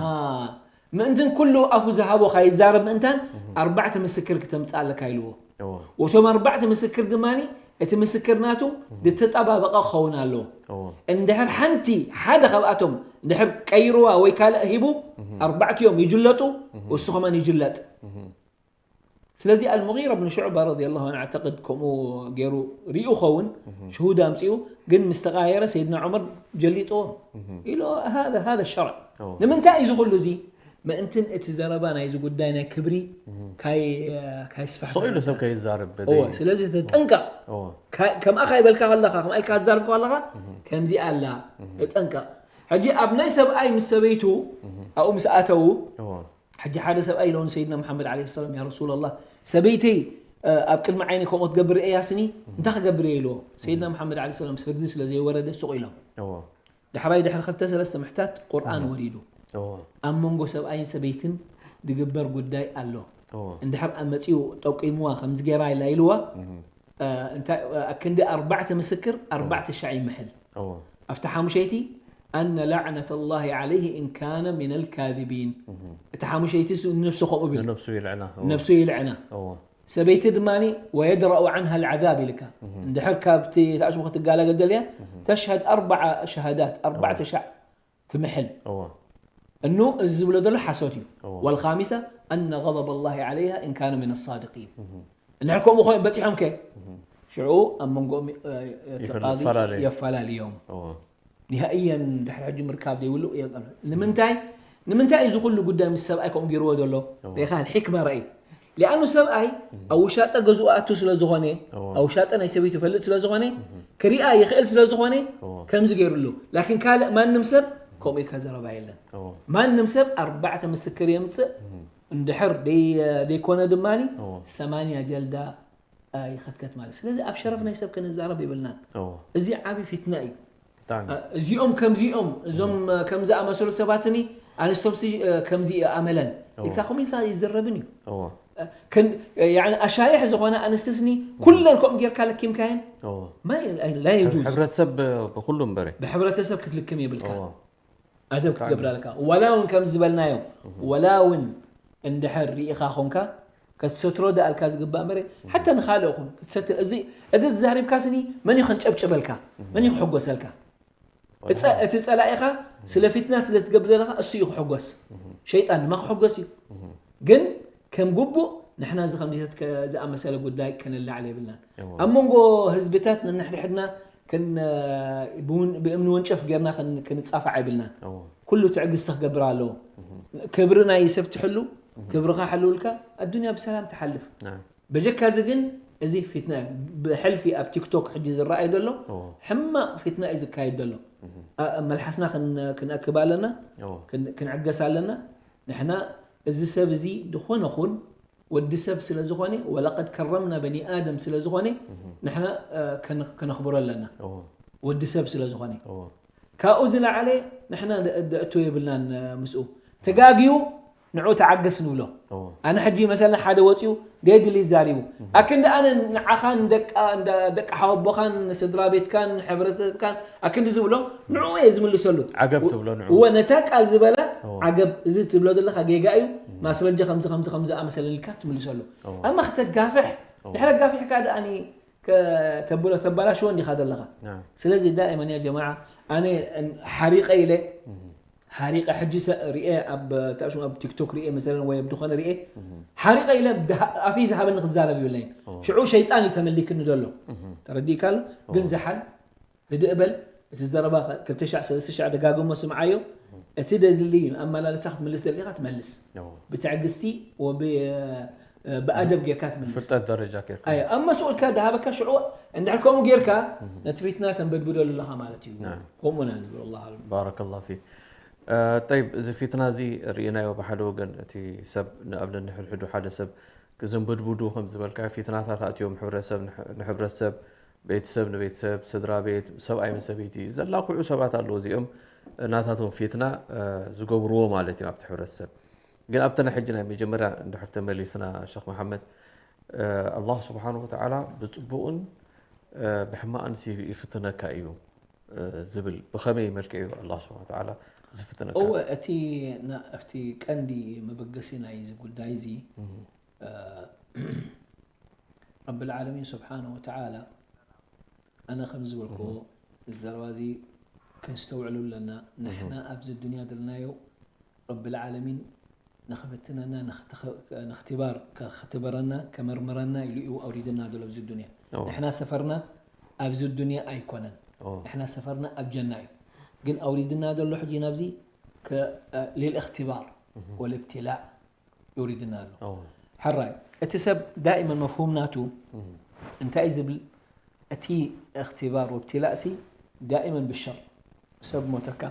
ምእንትን ኩሉ ኣፉ ዝሃቦ ካይዛረብ ምእንታን ኣርባዕተ ምስክር ክተምጽእ ኣለካ ኢልዎ። ወቶም ኣርባዕተ ምስክር ድማ እቲ ምስክር ናቱ ዝተጣባበቐ ክኸውን ኣለዎ። እንድሕር ሓንቲ፣ ሓደ ካብኣቶም እንድሕር ቀይርዋ ወይ ካልእ ሂቡ፣ ኣርባዕቲኦም ይጅለጡ፣ እሱ ከማን ይጅለጥ። ስለዚ ኣልሙጊራ ብን ሹዕባ ረዲየላሁ ዐንሁ ኣዕተቅድ ከምኡ ገይሩ ሪኡ ኸውን፣ ሽሁድ ኣምጺኡ፣ ግን ምስ ተቃየረ ሰይድና ዑመር ጀሊጥዎ። ኢሉ፣ ሃذا، ሃذا ሸርዕ። ንምንታይ እዩ እዚ ኩሉ እዚ? ምእንትን እቲ ዘረባ ናይዚ ጉዳይ ናይ ክብሪ ካይ-፣ ካይስፋሕፍሕ ስቕ ኢሉ ሰብ ምእንታን። ከይዛረብ እወ፣ ብደይ-፣ ስለዚ ተጠንቀቕ። እወ። ካ-፣ ከምኣ ካይበልካ ከለኻ፣ ከምኣ ኢልካ ትዛረብ ከለኻ፣ ከምዚ ኣላ፣ ተጠንቀቕ። ሕጂ ኣብ ናይ ሰብኣይ ምስ ሰበይቱ ኣብኡ ምስ ኣተዉ፣ እወ። ሕጂ ሓደ ሰብኣይ ኢሎ ንሰይድና መሓመድ ዓለይሂ ሰላም፣ "ያ ረሱለላህ፣ ሰበይተይ፣ እ፣ ኣብ ቅድሚ ዓይነይ ከምኡ ትገብር እያ ስኒ፣ እንታይ ክገብር እየ?" ኢልዎ። ሰይድና መሓመድ ዓለይሂ ሰላም ፍርዲ ስለ ዘይወረደ ሱቕ ኢሎም። እወ። ዳሕራይ ድሕሪ ክልተ ሰለስተ ምሕታት ቁርኣን እህ። ወሪዱ። እዎ። ኣብ መንጎ ሰብኣይን ሰበይትን ዝግበር ጉዳይ ኣሎ። እዎ። እንድሕር ኣብ መጺኡ ጠቂምዋ ከምዚ ጌራ ኢላ ኢልዋ፣ እህ። እ፣ እንታይ፣ ኣብ ክንዲ ኣርባዕተ ምስክር፣ እዎ። ኣርባዕተ ሻዕ ይምሕል። እዎ። ኣብቲ ሓሙሸይቲ፣ "ኣነ ላዕነተ ላሂ ዓለይሂ ኢን ካነ ሚነል ካዚቢን።" እህ። እቲ ሓሙሸይቲ ሱ-፣ ንነብሱ ከምኡ ቢሉ። ንነብሱ ይልዕና። እዎ። ንነብሱ ይልዕና። እዎ። ሰበይቲ ድማ ويدرأ عنها العذاب ኢልካ እንድሕር ካብቲ ተኣሽሙ ክትጋላገል ደልያ ተሽሀድ ኣርባዓ ሸሃዳት ኣርባዕተ ሻዕ ትምሕል እዎ እኑ እዚ ዝብሎ ዘሎ ሓሶት እዩ እዎ። والخامسة أن غضب الله عليها إن كان من الصادقين እንድሕር ከምኡ ኮይኑ በፂሖም ከ ሽዑ ኣብ መንጎኦም እ፣ እ፣ ይፈል- ተቃዲ ይፈላለዩ። የፈላለዮም እዎ ንሃእየን ድሕሪ ሕጂ ምርካብ ዘይብሉ የቀሉ ንምንታይ ንምንታይ እዚ ኩሉ ጉዳይ ምስ ሰብኣይ ከምኡ ገይርዎ ዘሎ ሪኢኻ ሕክማ ረእይ ሊኣኑ ሰብኣይ ኣብ ውሻጠ ገዝኡ ኣቱ ስለ ዝኾነ እዎ። ኣብ ውሻጠ ናይ ሰበይቱ ይፈልጥ ስለ ዝኾነ ክሪኣ ይኽእል ስለ ዝኾነ እዎ። ከምዚ ገይሩሉ ላኪን ካልእ ማንም ሰብ ከምኡ ኢልካ ዘረባ የለን እዎ ማንም ሰብ ኣርባዕተ ምስክር የምፅእ እንድሕር ደይ- ደይኮነ ድማ እዎ። ሰማንያ ጀልዳ ይኸትከት ማለት ስለዚ ኣብ ሸረፍ ናይ ሰብ ክንዛረብ ይብልናን እዎ እዚ ዓብዪ ፊትና እዩ ብጣዕሚ እዚኦም ከምዚኦም እዞም ከም ዝኣመሰሉ ሰባትኒ ኣንስቶምሲ ከምዚ ኣመለን ኢልካ ከምኡ ኢልካ ይዝረብን እዩ እዎ ከን- ያኒ ኣሻይሕ ዝኾነ ኣንስትስኒ ኩለን ከምኡ ጌርካ ለኪምካየን እዎ ማ ላ የጁዝ ሕብረተሰብ ብኩሉ እምበረ ብሕብረተሰብ ክትልክም የብልካ እዎ ኣደብ ክትገብር ኣለካ ወላ እውን ከም ዝበልናዮ ወላ እውን እንድሕር ርኢኻ ኾንካ ከትሰትሮ ደኣልካ ዝግባእ መረ ሓታ ንኻልእ ኹን ክትሰትር እዚ እዚ ትዛሪብካ ስኒ መን እዩ ከንጨብጭበልካ መን እዩ ክሕጎሰልካ እፀ- እቲ ፀላኢኻ ስለ ፊትና ስለ ትገብር ዘለኻ እሱ እዩ ክሕጎስ ሸይጣን ድማ ክሕጎስ እዩ ግን ከም ግቡእ ንሕና እዚ ከምዚታት ከ- ዝኣመሰለ ጉዳይ ከነላዕል የብልናን እዎ። ኣብ መንጎ ህዝብታት ነንሕድሕድና ከን- ብውን- ብእምኒ ወንጨፍ ጌርና ከን- ክንጻፋዕ የብልናን እዎ ኩሉ ትዕግስቲ ክገብር ኣለዎ ክብሪ ናይ ሰብ ትሕሉ ክብርኻ ሕልውልካ ኣዱንያ ብሰላም ትሓልፍ ናም በጀካ እዚ ግን እዚ ፊትና እዩ ብሕልፊ ኣብ ቲክቶክ ሕጂ ዝረኣይ ዘሎ እዎ ሕማቕ ፊትና እዩ ዝካየድ ዘሎ ኣ- መልሓስና ክን- ክንኣክብ ኣለና እዎ ክን- ክንዕገስ ኣለና ንሕና እዚ ሰብ እዚ ዝኾነ ኹን ወዲ ሰብ ስለ ዝኾነ ወለቀድ ከረምና በኒ ኣደም ስለ ዝኾነ ንሕና እ፣ ከን- ከነኽብሮ ኣለና እዎ ወዲ ሰብ ስለ ዝኾነ እዎ ካብኡ ዝለዓለ ንሕና ደ- ደእቶ የብልናን እ፣ ምስኡ ተጋግዩ ንዑ ተዓገስ ንብሎ እዎ ኣነ ሕጂ መሰልና ሓደ ወፂኡ ደድሊ ይዛሪቡ ኣክንዲ ኣነ ንዓኻን ደቃ እንዳ- ደቂ ሓወቦኻን ስድራ ቤትካን ሕብረተሰብካን ኣክንዲ ዝብሎ ንዑ እየ ዝምልሰሉ ዓገብ ትብሎ ንዑ እወ ነታ ቃል ዝበላ እዎ። ዓገብ እዚ ትብሎ ዘለካ ጌጋ እዩ ማስረጃ ከምዚ ከምዚ ከምዚ ኣመሰለልካ ትምልሰሉ እዎ። ኣማ ክተጋፍሕ ድሕረ ጋፊሕካ ደኣኒ ተብሎ ተባላሽዎ እንዲኻ ዘለኻ ናም ስለዚ ዳእመን ያ ጀማዓ ኣነ ሓሪቀ ኢለ ሓሪቀ ሕጂ ሰ- ሪኤ ኣብ ተእሽሙ ኣብ ቲክቶክ ሪኤ መሰለን ወይ ኣብ ዝኾነ ሪኤ ሓሪቀ ኢለ ብድሃ- ኣፍይ ዝሃበኒ ክዛረብ ይብለኝ ሽዑ ሸይጣን እዩ ተመሊክኒ ዘሎ ተረዲእካ ኣሎ ግን ዝሓል ህድእ በል እቲ ዘረባ ክልተ ሻዕ ሰለስተ ሻዕ ደጋግሞ ስምዓዮ እቲ ደድሊ ኣመላለሳ ክትምልስ ደሊኻ ትመልስ እዎ ብትዕግስቲ ወብ ብኣደብ ጌርካ ትምልስ ፍልጠት ደረጃ ጌርካ ኣይ ኣብ መስኡልካ ድሃበካ ሽዑ እንድሕር ከምኡ ጌርካ ነቲ ፊትና ተንበድብደሉ ኣለኻ ማለት እዩ ናም። ከምኡ ኢና ንብል ኣላህ ኣለም ባረከላሁ ፊክ እ፣ ጠይብ እዚ ፊትና እዚ ርኢናዮ ብሓደ ወገን እቲ ሰብ ንኣብነት ንሕድሕዱ ሓደ ሰብ ክዝንብድብዱ ከም ዝበልካ ፊትናታት ኣትዮም ሕብረተሰብ ንሕ- ንሕብረተሰብ ቤተሰብ ንቤተሰብ ስድራ ቤት ሰብኣይ ምስ ሰበይቲ ዘላኩዑ ሰባት ኣለዉ እዚኦም ናታቶም ፊትና እ፣ ዝገብርዎ ማለት እዩ ኣብቲ ሕብረተሰብ ግን ኣብቲ ናይ ሕጂ ናይ መጀመርያ እንድሕር ተመሊስና ሸክ መሓመድ እ፣ ኣላህ ስብሓን ወተዓላ ብፅቡቕን እ፣ ብሕማቕን ሲ- ይፍትነካ እዩ እ፣ ዝብል ብኸመይ መልክዕ እዩ ኣላህ ስብሓን ወተዓላ ዝፍትነካ እወ እቲ ና- ኣብቲ ቀንዲ መበገሲ ናይ እዚ ጉዳይ እዚ እ፣ ረቢ ልዓለሚን ስብሓነ ወተዓላ ኣነ ከም ዝበልክዎ እዚ ዘረባ እዚ ክንስተውዕሉ ኣለና ንሕና ኣብዚ ዱንያ ዘለናዮ ረቢ ልዓለሚን ንኽፍትነና ንኽትኽ- ንኽትባር ከኽትበረና ከመርምረና ኢሉ እዩ ኣውሪድና ዘሎ ኣብዚ ዱንያ እዎ። ንሕና ሰፈርና ኣብዚ ዱንያ ኣይኮነን እዎ። ንሕና ሰፈርና ኣብ ጀና እዩ ግን ኣውሪድና ዘሎ ሕጂ ናብዚ ከ- ሊልእኽትባር ወልብትላእ ይውሪድና ኣሎ እዎ። ሕራይ እቲ ሰብ ዳኢመን መፍሁም ናቱ እንታይ እዩ ዝብል እቲ እኽትባር ወብትላእ ሲ ዳኢመን ብሸር ሰብ ሞተካ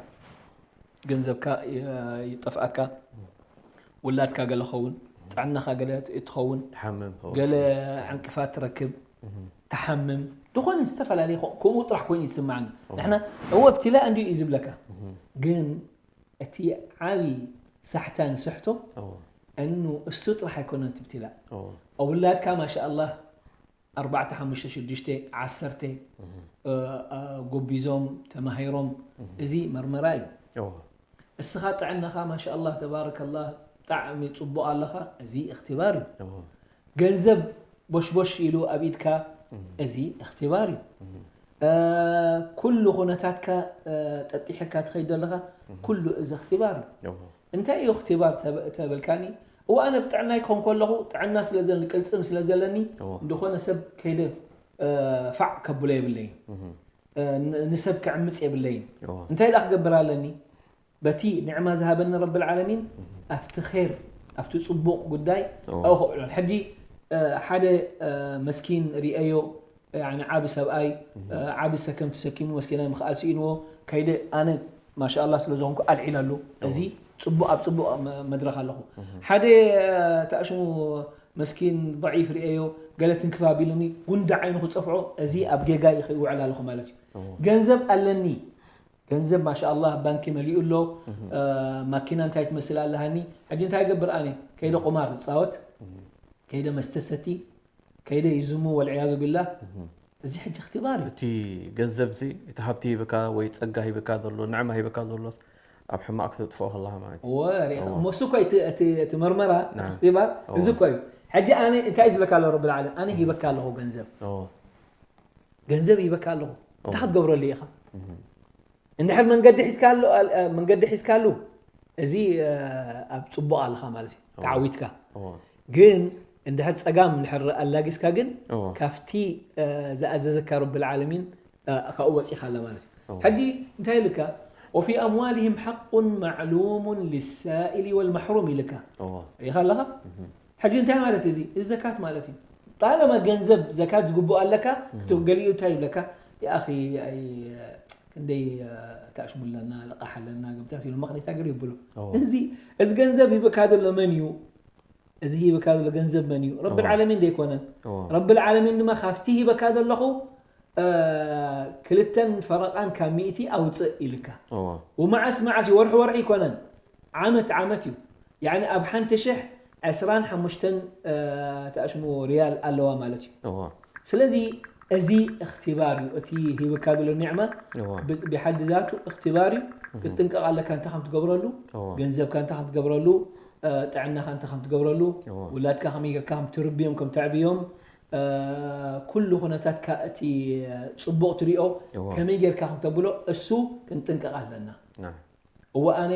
ገንዘብካ ይ- ይጠፍኣካ ውላድካ ገለ ኸውን ጥዕናኻ ገለ ትኸውን ትሓምም እዎ። ገለ ዕንቅፋት ትረክብ ትሓምም ዝኾነ ዝተፈላለየ ኾ- ከምኡ ጥራሕ ኮይኑ ይስማዓኒ ንሕና እወ ብትላእ እንዲዩ እዩ ዝብለካ ግን እቲ ዓብዪ ሳሕታ ንስሕቶ እዎ። እኑ እሱ ጥራሕ ኣይኮነን እቲ ብትላእ እዎ። ኣውላድካ ማሻ ኣላህ ኣርባዕተ ሓሙሽተ ሽዱሽተ ዓሰርተ እ፣ እ፣ ጎቢዞም ተማሂሮም እዚ መርመራ እዩ እዎ። እስኻ ጥዕናኻ ማሻ ኣላህ ተባረከላህ ብጣዕሚ ፅቡቅ ኣለኻ እዚ እክትባር እዩ እዎ። ገንዘብ ቦሽቦሽ ኢሉ ኣብ ኢድካ፣ እዚ እኽትባር እዩ። እ፣ ኩሉ ኩነታትካ፣ እ፣ ጠጢሕካ ትኸይድ ዘለኻ፣ ኩሉ እዚ እኽትባር እዩ። እንታይ እዩ እኽትባር ተበ-፣ ተበልካኒ? እዋ ኣነ ብጥዕናይ ክኾን ከለኹ፣ ጥዕና ስለ ዘለኒ፣ ቅልጽም ስለ ዘለኒ፣ እንድኾነ ሰብ ከይደ፣ እ፣ ፋዕ ከብሎ የብለይን። እ፣ ን-፣ ንሰብ ክዕምጽ የብለይን። እንታይ ደኣ ክገብር ኣለኒ? በቲ ኒዕማ ዝሃበኒ ረብል ዓለሚን ኣብቲ ኼር፣ ኣብቲ ጽቡቕ ጉዳይ ኣብኡ ከውዕሎ። ሕጂ፣ እ፣ ሓደ፣ እ፣ መስኪን ርእየዮ፣ ያኒ ዓቢ ሰብኣይ፣ እ፣ ዓቢ ሰከም ተሰኪሙ መስኪናይ ምኽኣል ስኢንዎ፣ ከይደ ኣነ ማሻኣላህ ስለ ዝኾንኩ ኣልዒለሉ። እዚ ጽቡቕ፣ ኣብ ጽቡቕ መ-፣ መድረኽ ኣለኹ። ሓደ፣ እ፣ ተኣሽሙ መስኪን ضعيف ርእየዮ፣ ገለ ትንክፍ ኣቢሉኒ፣ ጉንዲ ዓይኑ ክጸፍዖ፣ እዚ ኣብ ጌጋ ይኸ-፣ ይውዕል ኣለኹ ማለት እዩ። ገንዘብ ኣለኒ፣ ገንዘብ ማሻኣላህ ባንኪ መሊኡ ኣሎ። እ፣ ማኪና እንታይ ትመስል ኣለሃኒ። ሕጂ እንታይ ገብር ኣነ? ከይደ ቁማር እጻወት፣ ከይደ መስተ ሰቲ፣ ከይደ ይዝሙ ወልዕያዙ ቢላህ። እዚ ሕጂ እኽትባር እዩ። እቲ ገንዘብ እዚ፣ እቲ ሃብቲ ሂብካ ወይ ጸጋ ሂብካ ዘሎ፣ ንዕማ ሂብካ ዘሎስ ኣብ ሕማቕ ክተጥፍኦ ከለኻ ማለት እዩ። እወ፣ ሪኢኻ። እሞ እሱ እኮ እቲ፣ እቲ፣ እቲ መርመራ፣ እቲ እኽትባር፣ እዚ እኮ እዩ። ሕጂ ኣነ እንታይ እዩ ዝበካ ኣሎ ረብል ዓለም? ኣነ ሂበካ ኣለኹ ገንዘብ። ገንዘብ ሂበካ ኣለኹ። እንታይ ክትገብረሉ ኢኻ? እንድሕር መንገዲ ሒዝካሉ፣ ኣል-፣ እ፣ መንገዲ ሒዝካሉ፣ እዚ፣ እ፣ ኣብ ጽቡቕ ኣለኻ ማለት እዩ። ተዓዊትካ። ግን እንድሕር ጸጋም እንድሕር ኣላጊስካ ግን፣ ካብቲ፣ እ፣ ዝኣዘዘካ ረብል ዓለሚን፣ እ፣ ካብኡ ወጺኻ ኣላ ማለት እዩ። ሕጂ እንታይ ኢልካ? "وفي أموالهم حق معلوم للسائل والمحروم" ኢልካ። ሪኢኻ ኣለኻ? ሕጂ እንታይ ማለት እዚ? እዚ ዘካት ማለት እዩ። ጣለማ ገንዘብ ዘካት ዝግብኦ ኣለካ፣ እቲ ገሊኡ እንታይ ይብለካ? "ያ ኣኺ፣ ኣይ፣ ክንደይ፣ እ፣ ታሽሙ ኣለና፣ ልቓሕ ኣለና፣ ገብታት" ኢሉ መቕኔታ ገይሩ ይብሎ። እዚ፣ እዚ ገንዘብ ሂብካ ዘሎ መን እዩ? እዚ ሂብካ ዘሎ ገንዘብ መን እዩ? ረብል ዓለሚን ደይኮነን? ረብል ዓለሚን ድማ ካብቲ ሂበካ ዘለኹ፣ እ፣ ክልተን ፈረቓን ካብ ሚእቲ ኣውፅእ ኢልካ። ወመዓስ መዓስ እዩ? ወርሒ ወርሒ ኣይኮነን፣ ዓመት ዓመት እዩ። ያኒ ኣብ ሓንቲ ሽሕ ዕስራን ሓሙሽተን፣ እ፣ ተኣሽሙ ሪያል ኣለዋ ማለት እዩ። እዋ። ስለዚ እዚ እኽትባር እዩ። እቲ ሂብካ ዘሎ ኒዕማ እዋ። ብ-፣ ብሓዲ ዛቱ እኽትባር እዩ። እህ። ክትጥንቀቕ ኣለካ እንታይ ከም ትገብረሉ፣ እዋ። ገንዘብካ እንታይ ከም ትገብረሉ፣ እ፣ ጥዕናኻ እንታይ ከም ትገብረሉ፣ እዋ። ውላድካ ከመይ ጌርካ ከም ትርብዮም፣ ከም ተዕብዮም፣ እ፣ ኩሉ ኩነታትካ እቲ ጽቡቕ ትሪኦ እዋ። ከመይ ጌርካ ከም ተብሎ እሱ ክንጥንቀቕ ኣለና። ናም። እወ፣ ኣነ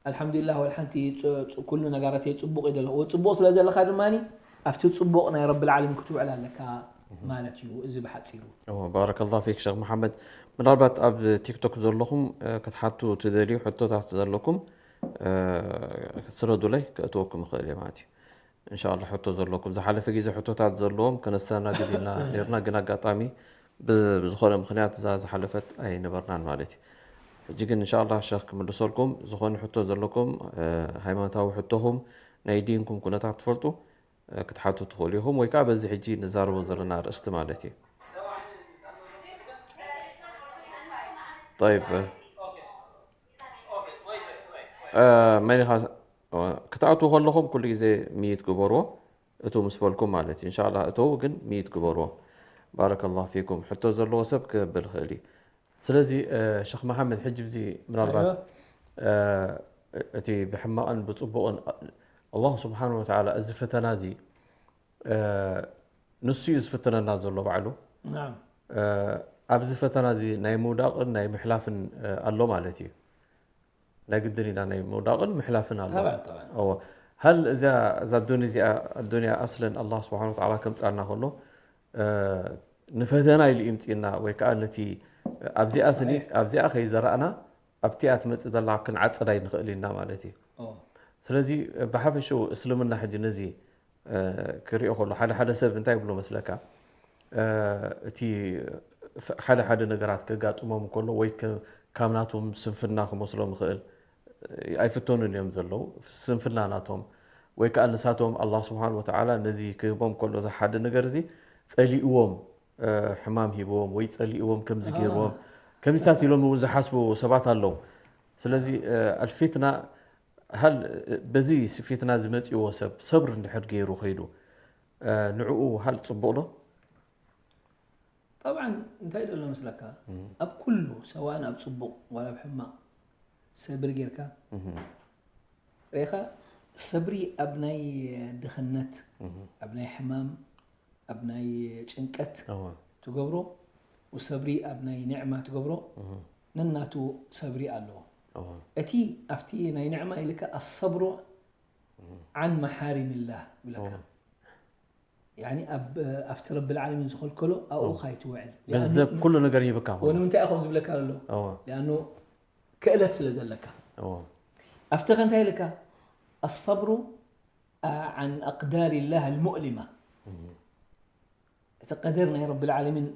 ኣልሓምዱሊላህ ወልሓንቲ ፅ-፣ ፅ-፣ ኩሉ ነገራተይ ፅቡቕ እዩ ዘለኹ። እወ፣ ፅቡቕ ስለ ዘለኻ ድማ ኣብቲ ፅቡቕ ናይ ረብል ዓለሚን ክትውዕል ኣለካ ማለት እዩ። እዚ ብሓፂሩ። እወ፣ ባረከላሁ ፊክ ሸኽ መሓመድ። ምናልባት ኣብ ቲክቶክ ዘለኹም፣ እ፣ ክትሓቱ ትደልዩ ሕቶታት ዘለኩም፣ እ፣ ክትስረዱለይ ከእትወኩም ይኽእል እየ ማለት እዩ። እንሻላ ሕቶ ዘለኩም፣ ዝሓለፈ ግዜ ሕቶታት ዘለዎም ከነስተናግድ ኢልና ነርና፣ ግን ኣጋጣሚ ብ-፣ ብዝኾነ ምኽንያት እዛ ዝሓለፈት ኣይነበርናን ማለት እዩ። ሕጂ ግን እንሻላ ሸኽ ክምልሰልኩም፣ ዝኾነ ሕቶ ዘለኩም፣ እ፣ ሃይማኖታዊ ሕቶኹም፣ ናይ ዲንኩም ኩነታት ትፈልጡ፣ እ፣ ክትሓቱ ትኽእሉ ኢኹም፣ ወይ ከዓ በዚ ሕጂ ንዛረቦ ዘለና ኣርእስቲ ማለት እዩ። ጠይብ፣ እ፣ መን ኢኻ? ክትኣትዉ ከለኹም ኩሉ ግዜ ሚዩት ግበርዎ፣ እትው ምስ በልኩም ማለት እዩ። እንሻላ እተው ግን ሚዩት ግበርዎ። ባረከላሁ ፊኩም። ሕቶ ዘለዎ ሰብ ክብል ይኽእል እዩ። ስለዚ፣ እ፣ ሸኽ መሓመድ፣ ሕጂ ብዚ ምናልባት፣ ኣይዋ። እ፣ እቲ ብሕማቕን ብጽቡቕን፣ ኣላሁ ስብሓነሁ ወተዓላ እዚ ፈተና እዚ፣ እ፣ ንሱ እዩ ዝፍትነና ዘሎ ባዕሉ። ናም። እ፣ ኣብዚ ፈተና እዚ ናይ ምውዳቕን ናይ ምሕላፍን፣ እ፣ ኣሎ ማለት እዩ። ናይ ግድን ኢና ናይ ምውዳቕን ምሕላፍን ኣሎ። ጠብዓን፣ ጠብዓን። እወ። ሃል እዚኣ፣ እዛ ኣዱንያ እዚኣ፣ ኣዱንያ ኣስለን ኣላህ ስብሓነ ወተዓላ ከምፅኣና ከሎ፣ እ፣ ንፈተና ኢሉ ይምፅእና፣ ወይ ከዓ ነቲ ኣብዚኣ ስኒ-፣ ኣብዚኣ ከይዘራእና ኣብቲኣ ትመፅእ ዘላ ክንዓፅድ ኣይንኽእል ኢና ማለት እዩ። ኦ። ስለዚ ብሓፈሽኡ እስልምና ሕጂ ነዚ እ፣ ክሪኦ ከሎ፣ ሓደ ሓደ ሰብ እንታይ ይብሎ መስለካ? እ፣ እቲ ፍ-፣ ሓደ ሓደ ነገራት ከጋጥሞም ከሎ ወይ ከ-፣ ካብ ናቶም ስንፍና ክመስሎም ይኽእል፣ እ፣ ኣይፍተኑን እዮም ዘለዉ። ስንፍና ናቶም፣ ወይ ከኣ ንሳቶም ኣላህ ስብሓን ወተዓላ ነዚ ክህቦም ከሎ፣ እዚ ሓደ ነገር እዚ ጸሊእዎም፣ እ፣ ሕማም ሂብዎም ወይ ጸሊእዎም ከምዚ ገይርዎም፣ ከምዚታት ኢሎም እውን ዝሓስቡ ሰባት ኣለዉ። ስለዚ፣ እ፣ ኣልፊትና ሃል በዚ ፊትና ዝመጽእዎ ሰብ ሰብሪ እንድሕር ገይሩ ኸይዱ፣ እ፣ ንዕኡ ሃል ጽቡቕ ዶ? ጠብዓን እንታይ ደሎ መስለካ? እም። ኣብ ኩሉ፣ ሰዋእን ኣብ ጽቡቕ ዋላ ኣብ ሕማቕ፣ ሰብሪ ጌርካ፣ እም። ርኢኻ፣ ሰብሪ ኣብ ናይ ድኽነት፣ እም። ኣብ ናይ ሕማም፣ ኣብ ናይ ጭንቀት እወ ትገብሮ፣ ወሰብሪ ኣብ ናይ ኒዕማ ትገብሮ፣ እህ ነናቱ ሰብሪ ኣለዎ። እወ እቲ ኣብቲ ናይ ኒዕማ ኢልካ ኣሰብሮ ዓን መሓሪምላህ ብለካ እወ ያኒ ኣብ ኣብቲ ረብል ዓለሚን ዝኸልከሎ ኣብኡ እወ ካይትውዕል። ገንዘብ ኩሉ ነገር ይብካ ወ ንምንታይ ኢኹም ዝብለካ ኣሎ? እወ ሊኣኑ ክእለት ስለ ዘለካ እወ ኣብቲ ከ እንታይ ኢልካ ኣሰብሩ ዓን ኣቅዳር ላህ ኣልሙእሊማ። እህ እቲ ቀደር ናይ ረብል ዓለሚን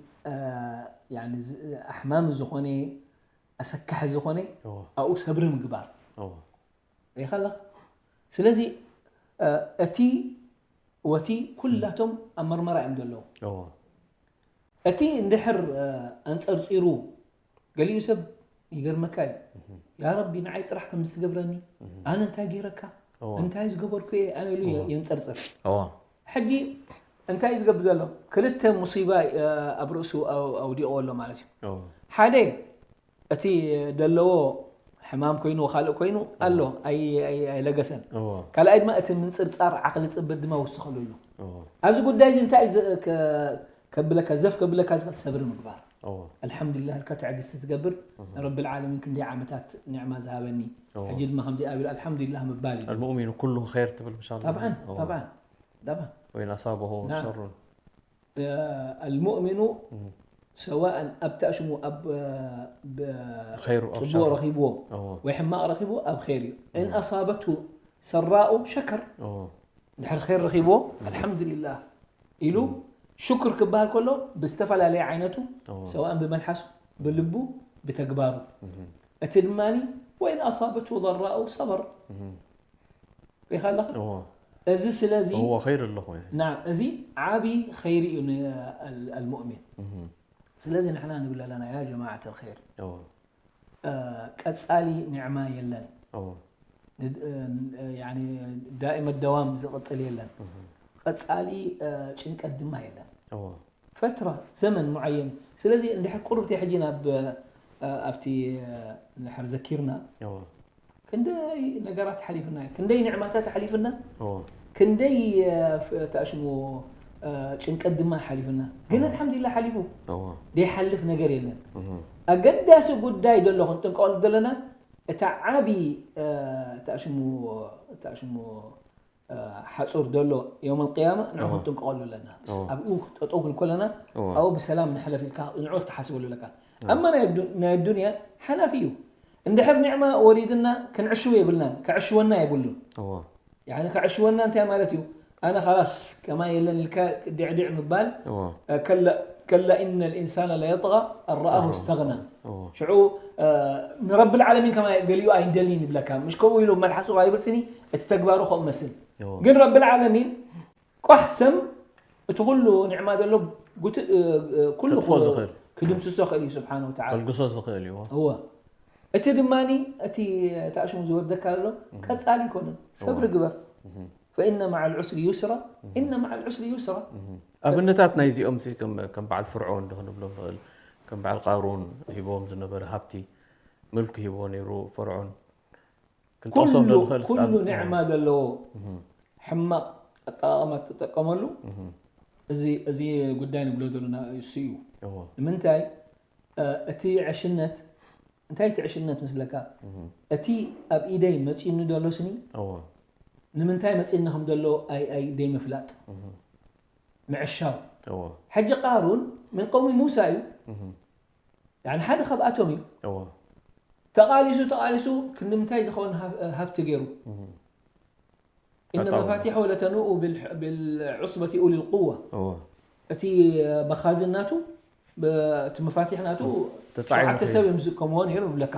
ኣሕማሚ ዝኾነ ኣሰካሒ ዝኾነ እወ ኣብኡ ሰብሪ ምግባር እወ ሪኻለኻ። ስለዚ እቲ ወቲ ኩላቶም ኣብ መርመራ እዮም ዘለዉ። እወ እቲ እንድሕር ኣንፀርፂሩ ገሊኡ ሰብ ይገርመካ እዩ። ያ ረቢ ንዓይ ጥራሕ ከምዚ ትገብረኒ ኣነ እንታይ ገይረካ እወ እንታይ ዝገበርኩ እየ ኣነ ኢሉ እወ የንፀርፅር። እወ ሕጂ እንታይ እዩ ዝገብር ዘሎ? ክልተ ሙሲባ ኣብ ርእሱ ኣው- ኣውዲቕዎ ኣሎ ማለት እዩ። እወ ሓደ እቲ ደለዎ ሕማም ኮይኑ ካልእ ኮይኑ ኣሎ ኣይ- ኣይ- ኣይለገሰን። እወ ካልኣይ ድማ እቲ ምንፅርፃር ዓቕሊ ፅበት ድማ ወስኸሉ ኣሎ። እወ ኣብዚ ጉዳይ እዚ እንታይ እዩ ዘ- ከ- ከብለካ ዘፍ ከብለካ ዝኽእል ሰብሪ ምግባር። እወ ኣልሓምዱሊላህ ኢልካ ትዕግስቲ ትገብር። ረብል ዓለሚን ክንደይ ዓመታት ኒዕማ ዝሃበኒ እወ ሕጂ ድማ ከምዚ ኣቢሉ ኣልሓምዱሊላህ ምባል እዩ። المؤمن كله خير ትብል ምሻ طبعا طبعا طبعا وإن أصابه نعم. شر المؤمن እህ سواء ኣብ ታእሽሙ ኣብ ብ- خير أو ፅቡቕ شر ረኺብዎ እወ ወይ ሕማቕ ረኺቡ ኣብ ኸይር እዩ። እን ኣሳበቱ ሰራኡ ሸከር እወ ድሕሪ ኸይር ረኺብዎ ኣልሓምዱሊላህ ኢሉ ሽክር ክበሃል ከሎ ብዝተፈላለየ ዓይነቱ እወ ሰዋእን ብመልሓሱ ብልቡ ብተግባሩ እህ እቲ ድማ ወይን ኣሳበቱ ضراء ሰበር እህ ሪኻ ኣለኻ። እወ እዚ ስለዚ እወ خير ኣለኹ እየ ና እዚ ዓቢ ኸይሪ እዩ ንኣልሙእሚን። እህ ስለዚ ንሕና ንብል ኣለና ያ ጀማዓት ልኸይር እወ ቀጻሊ ኒዕማ የለን። እወ ዳእመ ደዋም ዝቕጽል የለን። እህ ቀጻሊ ጭንቀት ድማ የለን። እወ ፈትራ ዘመን ሙዓየን። ስለዚ እንድሕር ቁርብቲ ሕጂ ናብ ኣብቲ እንድሕር ዘኪርና እወ ክንደይ ነገራት ሓሊፍና ክንደይ ንዕማታት ሓሊፍና እወ ክንደይ ተኣሽሙ ጭንቀት ድማ ሓሊፍና። ግን ኣልሓምዱሊላህ ሓሊፉ እወ ዘይሓልፍ ነገር የለን። እህ ኣገዳሲ ጉዳይ ዘሎ ክንጥንቀቐሉ ዘለና እታ ዓቢ ተኣሽሙ ተኣሽሙ ሓጹር ዘሎ የውም ኣልቅያማ ንዑ እወ። ክንጥንቀቐሉ ኣለና። እወ። ኣብኡ ጠጠው ክንብል ከለና እወ። ኣብኡ ብሰላም ንሕለፍ ኢልካ ንዑ ክትሓስበሉ ኣለካ። ኣማ ናይ ኣዱ- ናይ ኣዱንያ ሓላፊ እዩ። እንድሕር ኒዕማ ወሪድና ክንዕሽው የብልናን፣ ከዕሽወና የብሉን። እወ ያኒ ከዕሽወና እንታይ ማለት እዩ? ኣነ ኻላስ ከማይ የለን ኢልካ ድዕድዕ ምባል እወ ከላ ከላ ኢነ ልኢንሳነ ለየጥጋ ኣረኣሁ እስተግና። እወ ሽዑ ንረብል ዓለሚን ከማይ ገሊኡ ኣይደልይን ይብለካ። ምሽ ከምኡ ኢሉ መልሓሱ ኣይብርስኒ እቲ ተግባሩ ከምኡ መስል። እወ ግን ረብል ዓለሚን ቋሕ ሰም እቲ ኩሉ ኒዕማ ዘሎ ጉት- ኩሉ ከጥፍኦ ዝኽእል። ክድምስሶ ክእል እዩ ስብሓነ ወተዓላ። ከልግሶ ዝኽእል እዩ። እወ እቲ ድማኒ እቲ ተኣሽሙ ዝወርደካ ኣሎ ቀጻሊ ይኮነ ሰብሪ ግበር። ፈኢነ መዓ ልዑስሪ ዩስራ ኢነ መዓ ልዑስሪ ዩስራ። ኣብነታት ናይዚኦም ሲ ከም ከም በዓል ፍርዖን ዶ ክንብሎም ንኽእል? ከም በዓል ቃሩን ሂብዎም ዝነበረ ሃብቲ ምልኪ ሂብዎ ነይሩ ፍርዖን። ክንጠቕሶም ዶ ኩሉ ንኽእል? ኩሉ ኣብ- ንዕማ ዘለዎ ሕማቕ ኣጠቓቕማ ትጠቀመሉ። እዚ እዚ ጉዳይ ንብሎ ዘለና እሱ እዩ። እዎ። ንምንታይ እቲ ዕሽነት እንታይ እቲ ዕሽነት ምስለካ እቲ ኣብ ኢደይ መፂኒ ዘሎ ስኒ እዎ። ንምንታይ መፂኒ ከም ዘሎ ኣይ ኣይ ደይ ምፍላጥ ምዕሻው። እዎ። ሕጂ ቃሩን ምን ቀውሚ ሙሳ እዩ። ያኒ ሓደ ካብኣቶም እዩ። እዎ። ተቓሊሱ ተቓሊሱ ክንዲ ምንታይ ዝኸውን ሃብ- ሃብቲ ገይሩ። إن ኣጣውላ። مفاتحه لتنوء بالع- بالعصبة أولي القوة. እዎ። እቲ መኻዝን ናቱ ብ- እቲ መፋቲሕ ናቱ ተጻዒኑ ሸውዓተ ከይዱ። ሰብ እዮም ዝጥቀምዎ ነይሩ ይብለካ።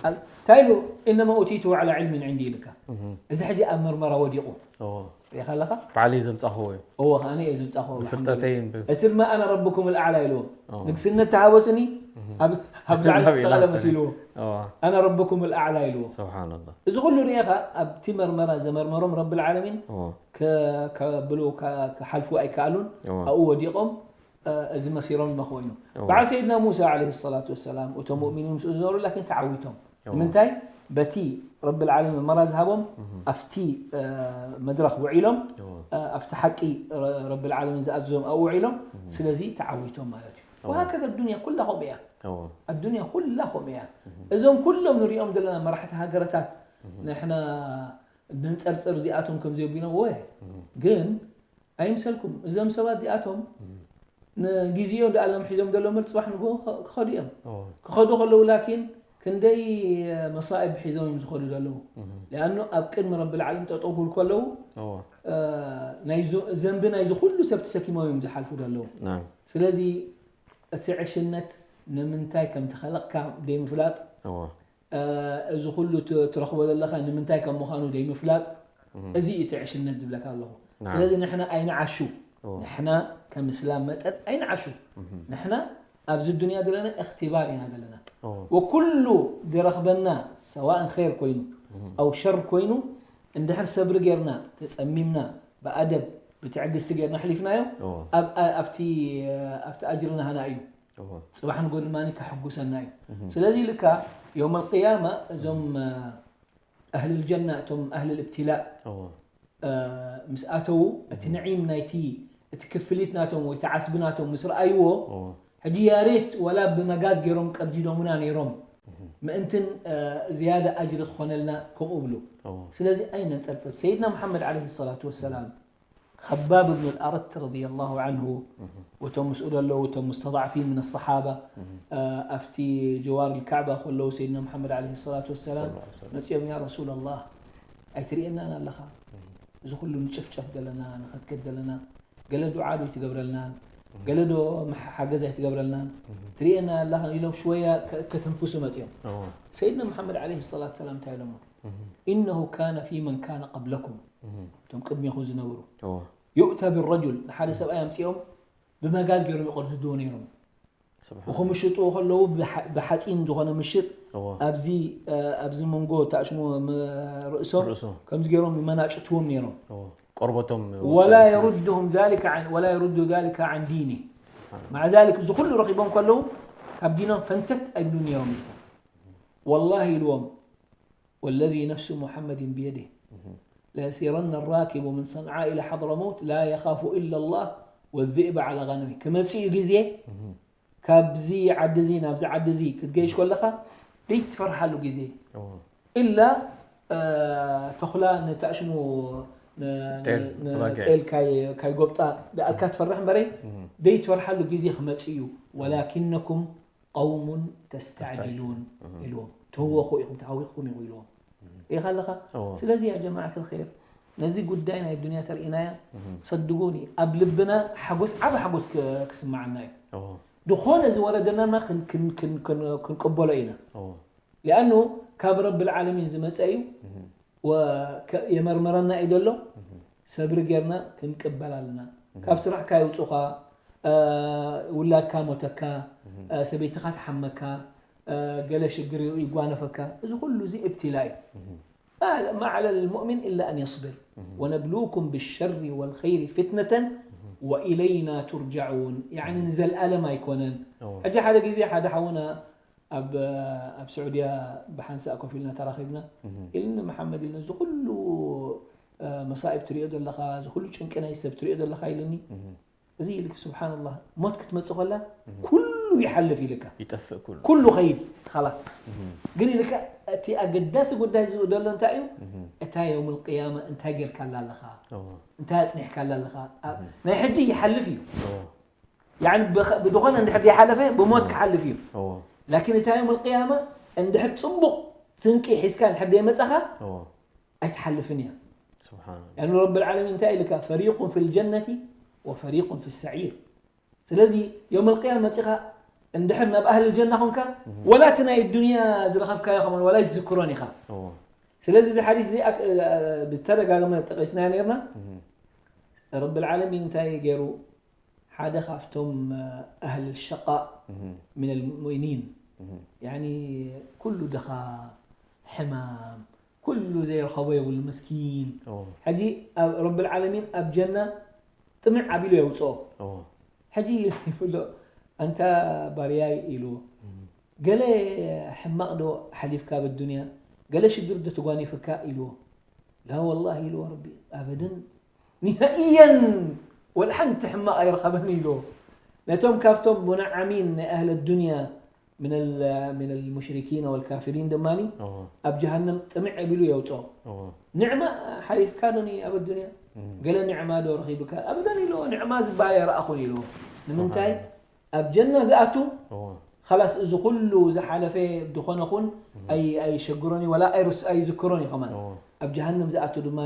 እንታይ ኢሉ إنما أوتيته على علم عندي ኢልካ። እዚ ሕጂ ኣብ መርመራ ወዲቑ እዎ። ሪኢኻ ኣለኻ። ባዕለይ ዘምጻኽዎ እዩ። እዎ ከዓኒ እየ ዝምጻኽዎ ብፍልጠተይ እምቢ። እቲ ድማ ኣነ ረብኩም الأعلى ኢልዎ። እዎ። ንግስነት ተሃወስኒ ኣብ ኣብ ላዕሊ ናብ ተሰቐለ ኢላተኒ። መሲልዎ። እዎ። ኣነ ረብኩም الأعلى ኢልዎ። ስብሓንላህ። እዚ ኩሉ ርኢኻ ኣብቲ መርመራ ዘመርመሮም ረብል ዓለሚን እዎ። ከ- ከብሉ ከ- ክሓልፉ ኣይከኣሉን። እዎ። ኣብኡ ወዲቖም እ፣ እዚ መሲሮም ድማ ኮይኑ እዎ። በዓል ሰይድና ሙሳ ዓለይሂ ሰላቱ ወሰላም እቶም ሙእሚኒን ምስኡ ዝነበሩ ላኪን ተዓዊቶም። እዎ። ንምንታይ? በቲ ረብል ዓለሚን መራ ዝሃቦም ኣብቲ መድረኽ ውዒሎም ኣብቲ ሓቂ ረብል ዓለሚን ዝኣዘዞም ኣብኡ ውዒሎም፣ ስለዚ ተዓዊቶም ማለት እዩ። ወሃከዛ ኣዱንያ ኩላ ከምኡ እያ። ኣዱንያ ኩላ ከምኡ እያ። እዞም ኩሎም ንሪኦም ዘለና መራሕቲ ሃገረታት ንሕና ነንጸርጽር እዚኣቶም ከም ዘየቢኖም ወ ግን ኣይምሰልኩም፣ እዞም ሰባት እዚኣቶም ንግዜኦም ደኣ ሎም ሒዞም ዘለዉ እምበር ጽባሕ ንግሆ ክኸዱ እዮም። ክኸዱ ከለዉ ላኪን ክንደይ መሳኢብ ሒዞም እዮም ዝኸዱ ዘለዉ። ሊኣኑ ኣብ ቅድሚ ረብል ዓለም ጠጠው ክብሉ ከለዉ ናይ ዘንቢ ናይዚ ኩሉ ሰብ ተሰኪሞም እዮም ዝሓልፉ ዘለዉ። ስለዚ እቲ ዕሽነት ንምንታይ ከም ተኸለቕካ ደይምፍላጥ፣ እዚ ኩሉ ትረኽቦ ዘለኻ ንምንታይ ከም ምዃኑ ደይምፍላጥ፣ እዚ እዩ እቲ ዕሽነት ዝብለካ ኣለኹ። ስለዚ ንሕና ኣይንዓሹ። ንሕና ከም እስላም መጠን ኣይንዓሹ። ንሕና ኣብዚ ዱንያ ዘለና እኽትባር ኢና ዘለና። ወኩሉ ዝረኽበና ሰዋእን ኸይር ኮይኑ ኣው ሸር ኮይኑ እንድሕር ሰብሪ ጌርና ተጸሚምና ብኣደብ ብትዕግስቲ ጌርና ኣሕሊፍናዮ ኣብቲ ኣብቲ ኣጅሪ ናህና እዩ። ጽባሕ ንጎ ድማ ከሕጉሰና እዩ። ስለዚ ኢልካ የውም ኣልቅያማ እዞም ኣህል ልጀና እቶም ኣህል ልእብትላእ ምስ ኣተዉ እቲ ንዒም ናይቲ እቲ ክፍሊት ናቶም ወይ ተዓስቢ ናቶም ምስ ረኣይዎ ሕጂ ያሬት ወላ ብመጋዝ ገይሮም ቀዲዶሙና ነይሮም ምእንትን ዝያደ ኣጅሪ ክኾነልና ከምኡ ብሉ። ስለዚ ኣይነንጸርጽር። ሰይድና ሙሓመድ ዓለይሂ ሰላቱ ወሰላም ኸባብ ብን ኣልኣረት ረዲየላሁ ዓንሁ ወቶም ምስኡ ዘለዉ እቶም ሙስተضዓፊን ምን ኣሰሓባ ኣብቲ ጀዋር ልካዕባ ከለዉ ሰይድና ሙሓመድ ዓለይሂ ሰላቱ ወሰላም መፂኦም ያ ረሱላላህ ኣይትርእየናን ኣለኻ እዚ ኩሉ ንጭፍጨፍ ዘለና ንኸትከት ዘለና ገለ ዱዓ ዶ ኣይትገብረልናን ገለ ዶ ሓገዝ ኣይትገብረልናን ትርእየና ኣለኻ ኢሎም ሽወያ ከተንፍሱ መፂኦም ሰይድና ሙሓመድ ዓለይሂ ሰላቱ ወሰላም እንታይ ኢሎሞ إنه كان في من كان قبلكم እቶም ቅድሜኹም ዝነበሩ يؤتى بالرجل ንሓደ ሰብኣይ ኣምፂኦም ብመጋዝ ገይሮም ይቐትልዎ ነይሮም እኹ ምሽጥዎ ከለዉ ብሓፂን ዝኾነ ምሽጥ ኣብዚ ኣብዚ መንጎ ታእሽሞ ርእሶም ከምዚ ገይሮም ይመናጭትዎም ነይሮም ቆርበቶም ولا يردهم ذلك عن ولا يرد ذلك عن دينه مع ذلك እዚ ኩሉ ረኺቦም ከለዉ ካብ ዲኖም ፈንተት ኣይብሉ ነይሮም والله ኢልዎም والذي نفس محمد بيده ليسيرن الراكب من صنعاء إلى حضرموت لا يخاف إلا الله والذئب على غنمه ክመፅእ እዩ ግዜ ካብዚ ዓዲ እዚ ናብዚ ዓዲ እዚ ክትገይሽ ከለኻ ደይትፈርሓሉ ግዜ ኢላ ተኹላ ንታእሽሙ ጤል ካይጎብጣ ደኣልካ ትፈርሕ እምበረይ ደይትፈርሓሉ ግዜ ክመፅእ እዩ ولكنكم قوم تستعجلون ኢልዎም ተህወኹ ኢኹም ተሃዊኽኩም ኢኹ ኢልዎም ሪኢኻ ኣለኻ ስለዚ ያ ጀማዓት الخير ነዚ ጉዳይ ናይ ዱንያ ተርእናያ ሰድጉኒ ኣብ ልብና ሓጎስ ዓቢ ሓጎስ ክስምዓና እዩ ዝኾነ ዝወረደናና ክንቅበሎ ኢና ሊኣኑ ካብ ረቢ ልዓለሚን ዝመፀ እዩ የመርምረና እዩ ዘሎ ሰብሪ ጌርና ክንቅበል ኣለና ካብ ስራሕካ ይውፁኻ ውላድካ ሞተካ ሰበይትኻ ትሓመካ ገለ ሽግር ይጓነፈካ እዚ ኩሉ እዚ እብትላ እዩ ما على المؤمن إلا أن يصبر ونبلوكم بالشر والخير فتنة وإلينا ترجعون يعني ንዘልኣለም ኣይኮነን ሕጂ ሓደ ግዜ ሓደ ሓውና ኣብ ኣብ ስዑድያ ብሓንሳእ ኮፍ ኢልና ተራኺብና ኢልኒ መሓመድ ኢልኒ እዚ ኩሉ መሳኢብ ትሪኦ ዘለኻ እዚ ኩሉ ጭንቂ ናይ ሰብ ትሪኦ ዘለኻ ኢልኒ እዚ ኢልክ ስብሓንላህ ሞት ክትመፅእ ከላ ኩሉ ይሓልፍ ኢልካ ይጠፍእ ኩሉ ኩሉ ኸይድ ኻላስ ግን ኢልካ እቲ ኣገዳሲ ጉዳይ ዝኡ ዘሎ እንታይ እዩ እታ የውም ልቅያማ እንታይ ጌርካላ ኣለኻ እንታይ ኣፅኒሕካላ ኣለኻ ናይ ሕጂ ይሓልፍ እዩ ብዝኾነ እንድሕር ዘይሓለፈ ብሞት ክሓልፍ እዩ ላኪን እታ የውም ልቅያማ እንድሕር ፅቡቕ ስንቂ ሒዝካ እንድሕር ዘይመፃኻ ኣይትሓልፍን እያ يعني رب العالمين እንታይ ኢልካ فريق في الجنة وفريق في السعير ስለዚ يوم القيامة መፂኻ እንድሕር ናብ ኣህል ጀና ኾንካ ወላ እቲ ናይ ዱንያ ዝረኸብካዮ ከማን ወላ ይትዝክሮን ኢኻ ስለዚ እዚ ሓዲስ እዚ ብተደጋገመ ጠቂስናዮ ነርና ረቢ العالمين እንታይ ገይሩ ሓደ ካብቶም ኣህል الشقاء من المؤمنين يعني ኩሉ ድኻ ሕማም ኩሉ ዘይረኸቦ የብሉ መስኪን ሕጂ ረቢ العالمين ኣብ ጀና ጥምዕ ኣቢሉ የውፅኦ ሕጂ ይብሎ ኣንታ ባርያይ ኢሉ ገለ ሕማቕ ዶ ሓሊፍካ ብዱንያ ገለ ሽግር ዶ ተጓኒፍካ ኢልዎ። ላ ወላሂ ኢልዎ ረቢ፣ ኣበደን ኒሃኢየን ወላ ሓንቲ ሕማቕ ኣይረኸበን ኢልዎ። ነቶም ካብቶም ሙነዓሚን ናይ ኣህለ ዱንያ ምን ال-፣ ምን المشركين والكافرين ድማ እዎ። ኣብ ጀሃነም ጥምዕ ኣቢሉ የውፅኦ። እዎ። ኒዕማ ሓሊፍካ ዶ ኒ ኣብ ኣዱንያ? እም። ገለ ኒዕማ ዶ ረኺብካ? ኣበደን ኢልዎ፣ ኒዕማ ዝበሃል ኣይረኣኹን ኢልዎ። ንምንታይ? ስብሓንላህ። ኣብ ጀና ዝኣቱ እዎ። ኸላስ እዚ ኩሉ ዝሓለፈ ዝኾነ ኹን እም። ኣይ-፣ ኣይሸግሮን እዩ፣ ወላ ኣይርስ-፣ ኣይዝክሮን እዩ ከማን። እዎ። ኣብ ጀሃነም ዝኣቱ ድማ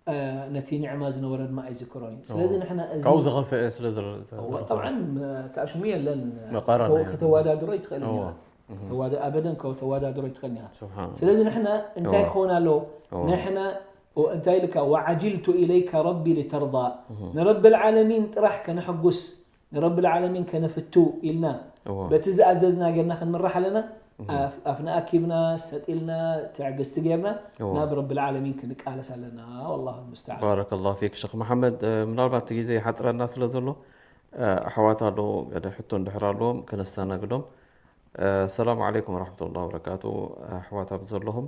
እ፣ ነቲ ኒዕማ ዝነበረ ድማ ኣይዝክሮን እዩ። ስለዚ እዎ። ንሕና እዚ ካብኡ ዝኸፍአ ስለ ዘሎ፣ እዎ፣ ዘሎ። ጠብዓን፣ እ፣ ተኣሽሙ የለን። መቃረን ተው-፣ ኣይብሉን። ከተወዳድሮ ኣይትኽእልን እዎ። ኢኻ። እህ። ከተዋዳ-፣ ኣበደን ከ-፣ ተወዳድሮ ኣይትኽእልን ኢኻ። ስብሓን። ስለዚ ንሕና እንታይ እዎ። ክኸውን ኣለዎ? እዎ። ንሕና፣ ኦ፣ እንታይ ኢልካ? "ወዓጅልቱ ኢለይከ ረቢ ሊተርዳ።" እህ። ንረብል ዓለሚን ጥራሕ ከነሐጉስ፣ ንረብል ዓለሚን ከነፍቱ ኢልና፣ እዎ። በቲ ዝኣዘዝና ጌርና ክንምራሕ ኣለና። እህ። ኣፍ-፣ ኣፍና ኣኪብና፣ ሰጥ ኢልና፣ ትዕግስቲ ጌርና፣ እዎ። ናብ ረብል ዓለሚን ክንቃለስ ኣለና። ወላሁ ልሙስተዓን። ባረከላሁ ፊክ ሸኽ መሓመድ። እ፣ ምናልባት እቲ ግዜ ይሓጽረና ስለ ዘሎ፣ እ፣ ኣሕዋት ኣለዉ፣ ገለ ሕቶ እንድሕር ኣለዎም፣ ከነስተናግዶም። እ፣ ሰላም ዓለይኩም ወረሕመቱላሂ ወበረካቱ። ኣሕዋት ኣብ ዘለኹም፣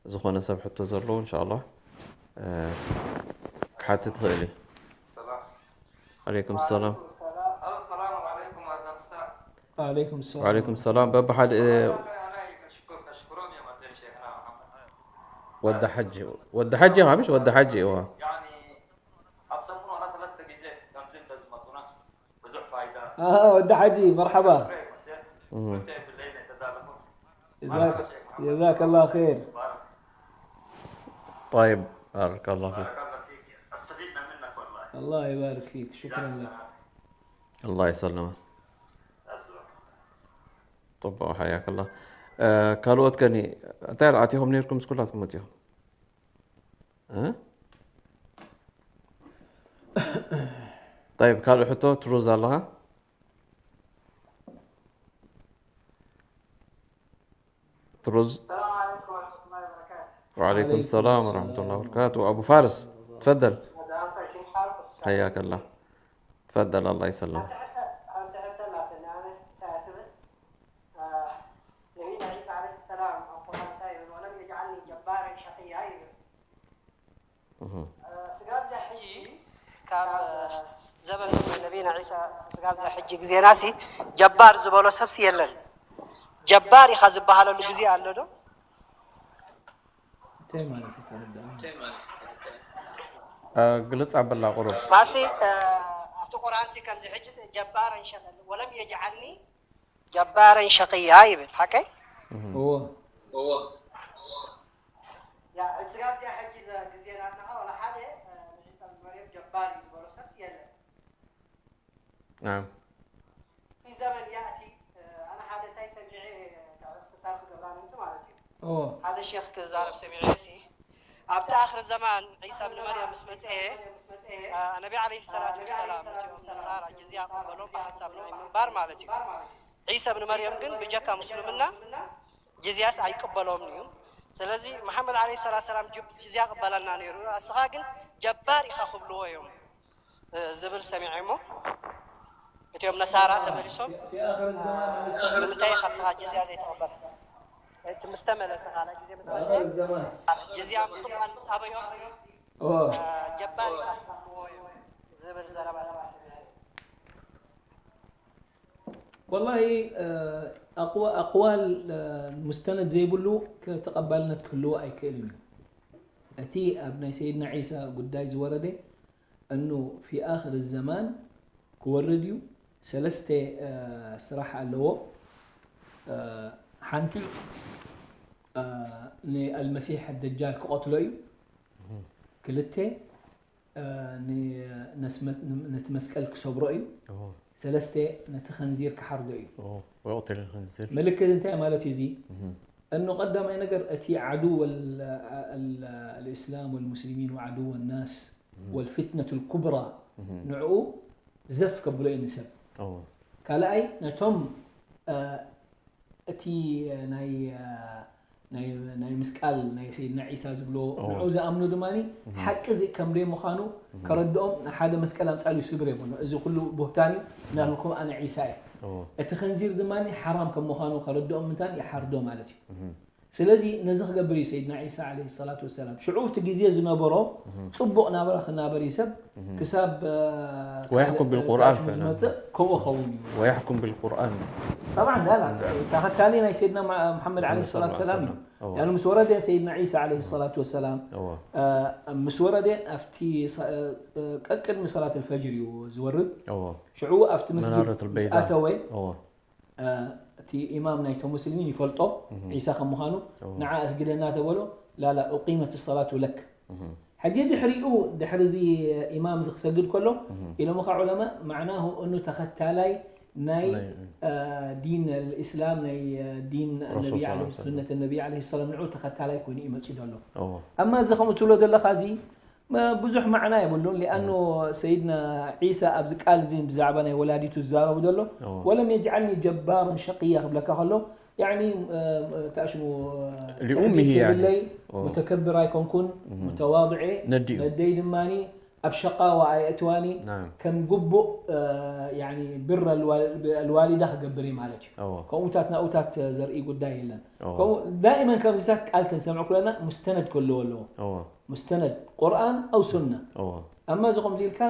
ዝኾነ ሰብ ሕቶ ዘለዎ፣ እንሻኣላህ፣ እ፣ ክሓትት ይኽእል እዩ። ሰላም። ዓለይኩም ሰላም። ሰላም። ሰላም ዓለይኩም። ወዓለይኩም ሰላም። በብሓደ፣ እ፣ ወዲ ሓጂ፣ ወዲ ሓጂ ኢኻ፣ ምሽ ወዲ ሓጂ፣ እዋ። ያኒ፣ ኣብ ሰሙን ዋላ ሰለስተ ግዜ ከምዚ እንተዝመጹና ብዙሕ ፋይዳ። ኣሃ፣ ወዲ ሓጂ፣ መርሓባ። እም። ጀዛክ-፣ ጀዛከላህ ኸይር። ጠይብ፣ ባረከላህ ፊክ። ባረከላህ ፊክ። ኣስተፊድና ምነክ ወላሂ። ኣላህ ይባርክ ፊክ። ሹክረን ለክ። ኣላህ ይሰልመክ። ኣስሎ። ጥቡቕ፣ ሓያከላህ። እ፣ ካልኦት ከኒ፣ እንታይ ኣቲኹም ነይርኩም ምስ ኩላትኩም መጺኹም? እ? ጠይብ፣ ካልእ ሕቶ ትሩዝ ኣለኻ? ትሩዝ። ሰላም ዓለይኩም ወረሕመቱላሂ ወበረካቱ። ወዓለይኩም ዓለይኩም ሰላም ሰላም። ወረሕመቱላሂ ወበረካቱ። ኣቡ ፋርስ፣ ትፈደል። ሓያከላህ። ትፈደል፣ ኣላህ ይሰልም። ሓንቲ ሕቶ፣ ሓንቲ ሕቶ ኣላትኒ፣ ኣነ እንታይ እያ ትብል? እ፣ ነቢና ዒሳ ዓለይሂ ሰላም ኣብ ቁርኣን እንታይ ይብል? "ወለም የጅዓልኒ ጀባረን ሸቅያ" ይብል። እህ። እ፣ ስጋብ እዛ ሕጂ ካብ ዘበን ነቢና ዒሳ ስጋብ እዛ ሕጂ ግዜናሲ ጀባር ዝበሎ ሰብሲ የለን። ጀባር ኢኻ ዝበሃለሉ ግዜ ኣሎ ዶ? እንታይ ማለት እዩ? ተረዳእ። እ፣ ግልጽ ኣበላ ቁሩብ። ማሲ፣ እ፣ ኣብቲ ቁርኣንሲ ከምዚ ሕጂ ጀባረን ሸቅያ፣ "ወለም የጅዓልኒ ጀባረን ሸቅያ" ይብል፣ ሓቀይ? እህ። እዎ። እዎ። ያ፣ እቲ ስጋብ እዚኣ ሕጂ ዘ-፣ ግዜ ናትና ዋላ ሓደ፣ እ፣ ንዒሳ ብን መርየም ጀባር እዩ ዝበሎ ሰብሲ የለን። ናም። في زمن يأتي፣ እ፣ ኣነ ሓደ እንታይ ሰሚዐ፣ እ፣ ክሳብ ክገብራ ምንቱ ማለት እዩ። ኦ። ሓደ ሼኽ ክዛረብ ሰሚዐ ሲ፣ ኣብቲ ኣኽሪ ዘማን ዒሳ ብን መርየም ምስ መጽአ፣ እ፣ ነቢ ዓለይሂ ሰላቱ ወሰላም እቲኦም ነሳራ ጅዝያ ቅበሎም ብሓንሳብ ናይ ምንባር ማለት እዩ። ዒሳ ብን መርየም ግን ብጀካ ምስልምና ጅዝያስ ኣይቅበሎምን እዩ። ስለዚ መሓመድ ዓለይሂ ሰላቱ ሰላም ጅብ-፣ ጅዝያ ቅበለልና ነይሩ። ንስኻ ግን ጀባር ኢኻ ክብልዎ እዮም፣ እ፣ ዝብል ሰሚዐ እሞ እቲኦም ነሳራ ተመሊሶም፣ في آخر الزمان. ንምንታይ ኢኻ ንስኻ ጅዝያ ዘይትቕበል? እቲ ምስ ተመለሰ ካልእ ግዜ ምስ መጸ ጅዝያ ምቕባል ምስ ኣበዮም፣ እ፣ ጀባር ኢኻ ክብልዎ እዮም ዝብል ዘረባ ሰሚዐ። ወላሂ፣ እ፣ ኣቕዋ-፣ ኣቕዋል፣ እ፣ ሙስተነድ ዘይብሉ ከ-፣ ተቐባልነት ክህልዎ ኣይክእልን እዩ። እቲ ኣብ ናይ ሰይድና ዒሳ ጉዳይ ዝወረደ፣ እኑ ፊ ኣኽር ዘማን ክወርድ እዩ። ሰለስተ፣ እ፣ ስራሕ ኣለዎ። እ፣ ሓንቲ፣ እ፣ ንኣልመሲሕ ደጃል ክቐትሎ እዩ። ክልተ፣ እ፣ ን-፣ ነስመ-፣ ነቲ መስቀል ክሰብሮ እዩ። ኦ። ሰለስተ፣ ነቲ ኸንዚር ክሓርዶ እዩ። ኦ፣ ወየቕቱል ኸንዚር። ምልክት እንታይ ማለት እዩ እዚ? እህ። እኑ ቀዳማይ ነገር እቲ ዓድው ወል-፣ ኣል-፣ ኣልእስላም ወልሙስሊሚን ወዓድው ወናስ እህ። ወልፊትነቱል ኩብራ እህ። ንዕኡ ዘፍ ከብሎ እዩ ንሰብ። ኦ። ካልኣይ ነቶም፣ እ፣ እቲ ናይ፣ ናይ፣ ናይ ምስቃል ናይ ሰይድና ዒሳ ዝብሎ ኦ። ንዕኡ ዝኣምኑ ድማ እህ። ሓቂ ዚ-፣ ከም ደይ ምዃኑ እህ። ከረድኦም ንሓደ መስቀል ኣምጻሉ ይስግር የብሉ። እዚ ኩሉ ቡህታን እዩ። እናልኩም ኣነ ዒሳ እየ። ኦ። እቲ ኸንዚር ድማ ሓራም ከም ምዃኑ ከረድኦም ምንታን ይሓርዶ ማለት እዩ። እህ። ስለዚ ነዚ ክገብር እዩ ሰይድና ዒሳ ዓለይሂ ሰላቱ ወሰላም። ሽዑ እቲ ግዜ ዝነበሮ ጽቡቕ ናብራ ክናበር እዩ ሰብ፣ ክሳብ፣ እ፣ ويحكم ካልእ بالقرآن ታሽሙ فعلاً. ዝመጽእ ከምኡ ኸውን እዩ። ويحكم بالقرآن. طبعا لا لا ተኸታሊ ናይ ሰይድና ማ-፣ መሓመድ ዓለይሂ ሰላቱ ወሰላም እዩ። أوه. ያኑ ምስ ወረደ ሰይድና ዒሳ ዓለይሂ ሰላቱ ወሰላም أوه. እ፣ ምስ ወረደ ኣብቲ ሰ-፣ እ፣ እ፣ ቀቅድሚ ሰላት الفجر እዩ ዝወርድ። أوه. ሽዑ ኣብቲ መስጊድ منارة ምስ البيضاء. ኣተወ أوه. እ፣ እቲ ኢማም ናይቶም ሙስሊሚን ይፈልጦ ዒሳ ከም ምዃኑ أوه. ንዓ ኣስግደና ተበሎ ላላ أقيمت الصلاة لك مهم. ሕጂ ድሕሪኡ ድሕሪ እዚ ኢማም እዚ ክሰግድ ከሎ ኢሎምኻ ዑለማ معناه እኑ ተኸታላይ ናይ ናይ- እ፣ ዲን الإسلام ናይ እ፣ ዲን ረሱል ነቢ ሰለላሁ ዓለይሂ ዐለይሂ ሱነት ነቢ ዓለይሂ ሰላም ንዑ ተኸታላይ ኮይኑ ይመጽእ ዘሎ أوه. ኣማ እዚ ከምኡ ትብሎ ዘለኻ እዚ م-، ብዙሕ ማዕና የብሉን ሊኣኑ ሰይድና ዒሳ ኣብዚ ቃል እዚ ብዛዕባ ናይ ወላዲቱ ዝዛረቡ ዘሎ أوه. ولم يجعلني جبارا شقيا ክብለካ ከሎ يعني ታሽሙ لأمه يعني. የብለይ أوه. متكبر ኣይኮንኩን متواضع ነዲኡ. ነደይ ድማኒ ኣብ ሸቃዋ ኣየእትዋኒ نعم. ከም ግቡእ እ፣ يعني ብር الوالدة ክገብር እዩ ማለት እዩ أوه. ከምኡታት ናኡታት ዘርኢ ጉዳይ የለን أوه. ከምኡ دائما ከምዚታት ቃል ክንሰምዕ ኩለና مستند ክህልዎ ኣለዎ أوه. مستند قرآن أو سنة أوه. أما እዚ ከምዚ ኢልካ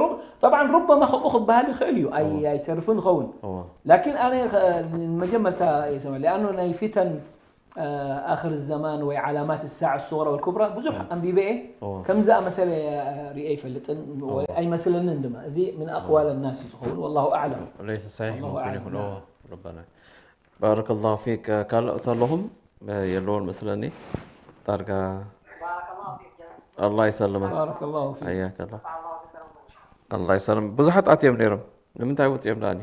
ሩ-، طبعا ربما ከምኡ ክበሃል ይኽእል እዩ ኣይ أوه. ኣይተርፍን ይኸውን أوه. لكن ኣነ ኸ-፣ መጀመርታ ይሰምዕ لأنه ናይ فتن እ፣ آخر الزمان ወይ علامات الساعة الصغرى والكبرى ብዙሕ ኣንቢበ እየ أوه. ከምዚ ኣመሰለ ርእየ ኣይፈልጥን أوه. ኣይመስለንን ድማ እዚ من أقوال الناس እዩ ዝኸውን والله أعلم ليس صحيح الله ممكن أعلم. يكون نعم. أوه. ربنا بارك الله فيك ካልኦት ኣለኹም የለውን መስለኒ ዳርጋ الله يسلمك بارك الله فيك حياك الله الله يسلم ብዙሓት ኣትዮም ነይሮም ንምንታይ ወፂኦም ዳኒ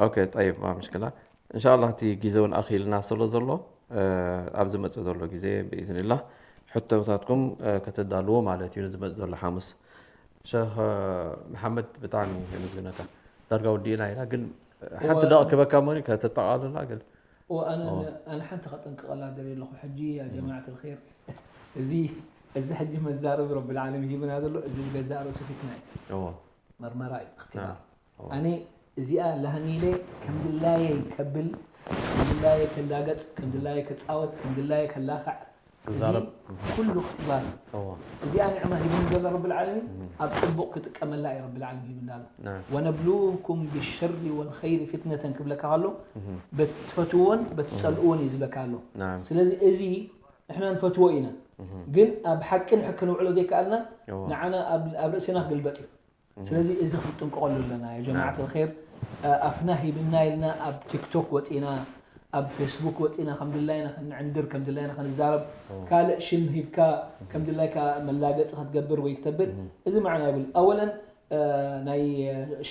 ኦኬ ጠይብ ማ ምሽክላ እንሻላ እቲ ግዜ እውን ኣኽልና ስለ ዘሎ እ፣ ኣብ ዝመፅእ ዘሎ ግዜ ብኢዝንላ ሕቶታትኩም እ፣ ከተዳልዎ ማለት እዩ ንዝመፅእ ዘሎ ሓሙስ ሸህ እ፣ መሓመድ ብጣዕሚ የመስግነካ ዳርጋ ወዲእና ኢና ግን ሓንቲ እወ- ደቂ ክበካ መኒ ከተጠቃልላ ግን وأنا أوه. أنا حنت خطن كغلا دري لخو حجي يا جماعة الخير زي እዚ ሕጂ መዛረቢ ረብል ዓለሚን ሂብና ዘሎ እዚ ገዛእ ርእሱ ፊትና እዩ እዎ መርመራ እዩ እክትባር እዎ። ኣነ እዚኣ ላህኒለ ከም ድላየ ከብል ከም ድላየ ከላገፅ ከም ድላየ ከፃወት ከም ድላየ ከላኽዕ እዚ ክዛረብ። ኩሉ እክትባር እዩ እዎ እዚኣ ንዕማ ሂብኒ ዘሎ ረብል ዓለሚን ኣብ ፅቡቕ ክጥቀመላ እዩ ረብል ዓለሚን ሂብና ኣሎ نعم ونبلوكم بالشر والخير فتنة ክብለካ ከሎ በትፈትዎን በትፀልእዎን እዩ ዝብለካ ኣሎ نعم ስለዚ እዚ ንሕና ንፈትዎ ኢና ግን ኣብ ሓቂ ንሕክነውዕሎ ዘይከኣልና እዎ ንዓና ኣብ ኣብ ርእስና ክግልበጥ እዩ ስለዚ እዚ ክንጥንቀቐሉ ኣለና ያ ጀማዓት الخير ኣፍና ሂብና ኢልና ኣብ ቲክቶክ ወፂና ኣብ ፌስቡክ ወፂና ከም ድላይና ክንዕንድር ከም ድላይና ክንዛረብ ካልእ ሽም ሂብካ ከም ድላይካ መላገፂ ክትገብር ወይ ክተብል እዚ ማዕና ይብል ኣወለን ናይ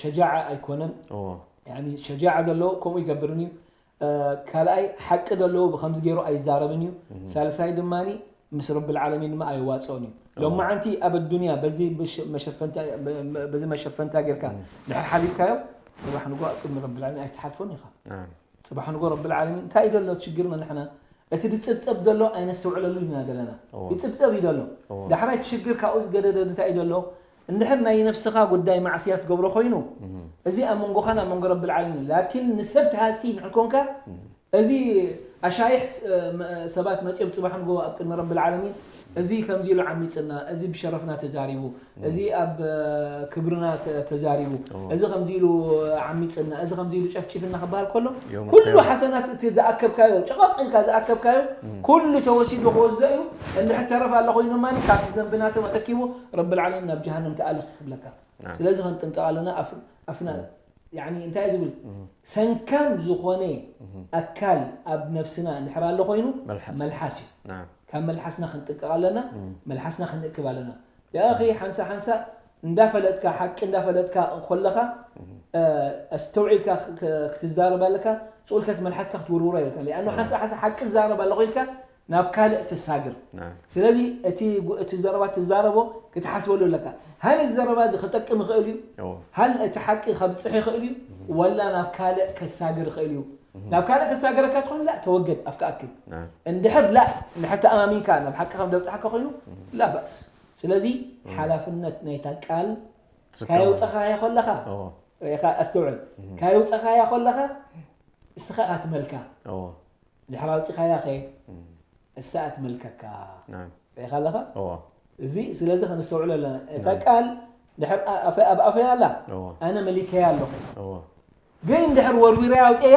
ሸጃዓ ኣይኮነን እዎ ሸጃዓ ዘለዎ ከምኡ ይገብርን እዩ ካልኣይ ሓቂ ዘለዎ ብከምዚ ገይሩ ኣይዛረብን እዩ ሳልሳይ ድማ ምስ ረብል ዓለሚን ድማ ኣይዋፅኦን እዩ ሎማዓንቲ ኣብ ኣዱንያ በዚ ብሽ- መሸፈንታ በ- በዚ መሸፈንታ ጌርካ ድሕር ሓሊፍካዮ ፅባሕ ንጎ ኣብ ቅድሚ ረብል ዓለሚን ኣይትሓልፎን ኢኻ نعم ፅባሕ ንጎ ረብል ዓለሚን እንታይ እዩ ዘሎ ሽግርና ንሕና እቲ ዝፅብፀብ ዘሎ ኣይነስተውዕለሉ ኢና ዘለና እዎ። ይፅብፀብ እዩ ዘሎ እዎ። ዳሕራይ እቲ ሽግር ካብኡ ዝገደደ እንታይ እዩ ዘሎ እንድሕር ናይ ነብስኻ ጉዳይ ማዕስያ ትገብሮ ኮይኑ እዚ ኣብ መንጎኻን ኣብ መንጎ ረብል ዓለሚን ላኪን ንሰብ ትሃሲ እንድሕር ኮንካ እዚ ኣሻይሕ ስ- መ- ሰባት መፂኦም ፅባሕ ንጎ ኣብ ቅድሚ ረብል ዓለሚን እዚ ከምዚ ኢሉ ዓሚፅና እዚ ብሸረፍና ተዛሪቡ እዚ ኣብ እ፣ ክብርና ተ- ተዛሪቡ እዎ። እዚ ከምዚ ኢሉ ዓሚፅና እዚ ከምዚ ኢሉ ጨፍጭፍና ክበሃል ከሎ يوم ኩሉ القيامة. ሓሰናት እቲ ዝኣከብካዮ ጨቐቕ ኢልካ ዝኣከብካዮ ኩሉ ተወሲዱ ክወስዶ እዩ እንድሕር ተረፍ ኣሎ ኮይኑ ማን ካብቲ ዘንብና ተወሰኪቡ ረብል ዓለሚን ናብ ጀሃነም ተኣልኽ ክብለካ نعم ስለዚ ክንጥንቀቕ ኣለና ኣፍ- ኣፍና ያኒ እንታይ ዝብል ሰንካም ዝኾነ ኣካል ኣብ ነብስና እንድሕር ኣሎ ኮይኑ መልሓስ። መልሓስ እዩ نعم ካብ መልሓስና ክንጥንቀቕ ኣለና መልሓስና ክንእክብ ኣለና ያኺ ሓንሳ ሓንሳ እንዳፈለጥካ ሓቂ እንዳፈለጥካ ከለኻ እ፣ ኣስተውዒልካ ክ- ክ- ክትዛረብ ኣለካ ስኡልካ እቲ መልሓስካ ክትውርውሮ ይብልካ ሊኣኑ ሓንሳ ሓንሳ ሓቂ ዝዛረብ ኣለኹ ኢልካ ናብ ካልእ ትሳግር نعم ስለዚ እቲ ጉ- እቲ ዘረባ ትዛረቦ ክትሓስበሉ ኣለካ ሃል እዚ ዘረባ እዚ ክጠቅም ይኽእል እዩ እዎ ሃል እቲ ሓቂ ከብፅሕ ይኽእል እዩ ወላ ናብ ካልእ ከሳግር ይኽእል እዩ ናብ ካልእ ከሳገረካ ትኾን ላ ተወገድ ኣፍካ ኣክል نعم እንድሕር ላ እንድሕር ተኣማሚንካ ናብ ሓቂ ከም ደብፅሓካ ኮይኑ ላ ባእስ ስለዚ ሓላፍነት ናይታ ቃል ትስከም ካየውፀኻያ ከለኻ እዎ ኢኻ ኣስተውዕል ካየውፀኻያ ከለኻ እስኻ ኢኻ ትመልካ እዎ ድሕር ኣውፂኻያ ኸ እሳ እትመልከካ نعم ርኢኻ ኣለኻ እዎ እዚ ስለዚ ከነስተውዕሎ ኣለና እታ ቃል ድሕር ኣፈ- ኣብ ኣፈይ ኣላ እዎ ኣነ መሊከያ ኣለኹ እዎ ግን ድሕር ወርዊረ ኣውፅያ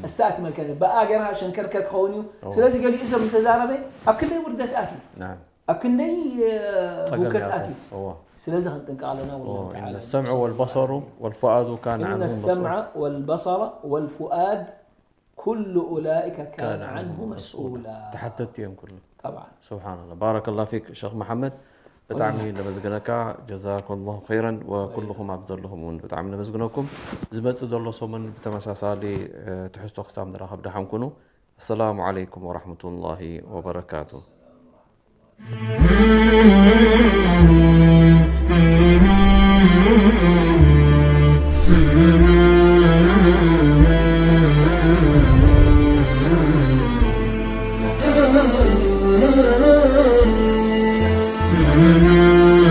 እሳ እትመልከኒ ብኣ ገራ ሸንከርከር ክኸውን እዩ ስለዚ ገሊኡ ሰብ ምስ ተዛረበ ኣብ ክንደይ ውርደት ኣትዩ نعم ኣብ ክንደይ እ፣ ጸገም ህውከት ይኣቱ ኣትዩ እዎ ስለዚ ክንጥንቀቕ ኣለና والله እዎ تعالى إن السمع والبصر والفؤاد كان إن عنه مسؤولا السمع والبصر والفؤاد كل أولئك كان كان عنه عنه مسؤولا ተሓተትቲ እዮም ኩሉ طبعا سبحان الله بارك الله فيك شيخ محمد ብጣዕሚ ነመስግነካ جزاكم الله خيرا وكلكم ኣብ ዘለኹም እውን ብጣዕሚ ነመስግነኩም ዝመፅእ ዘሎ ሰሙን ብተመሳሳሊ እ፣ ትሕዝቶ ክሳብ ንራኸብ ደሓን ኩኑ السلام عليكم ورحمة الله وبركاته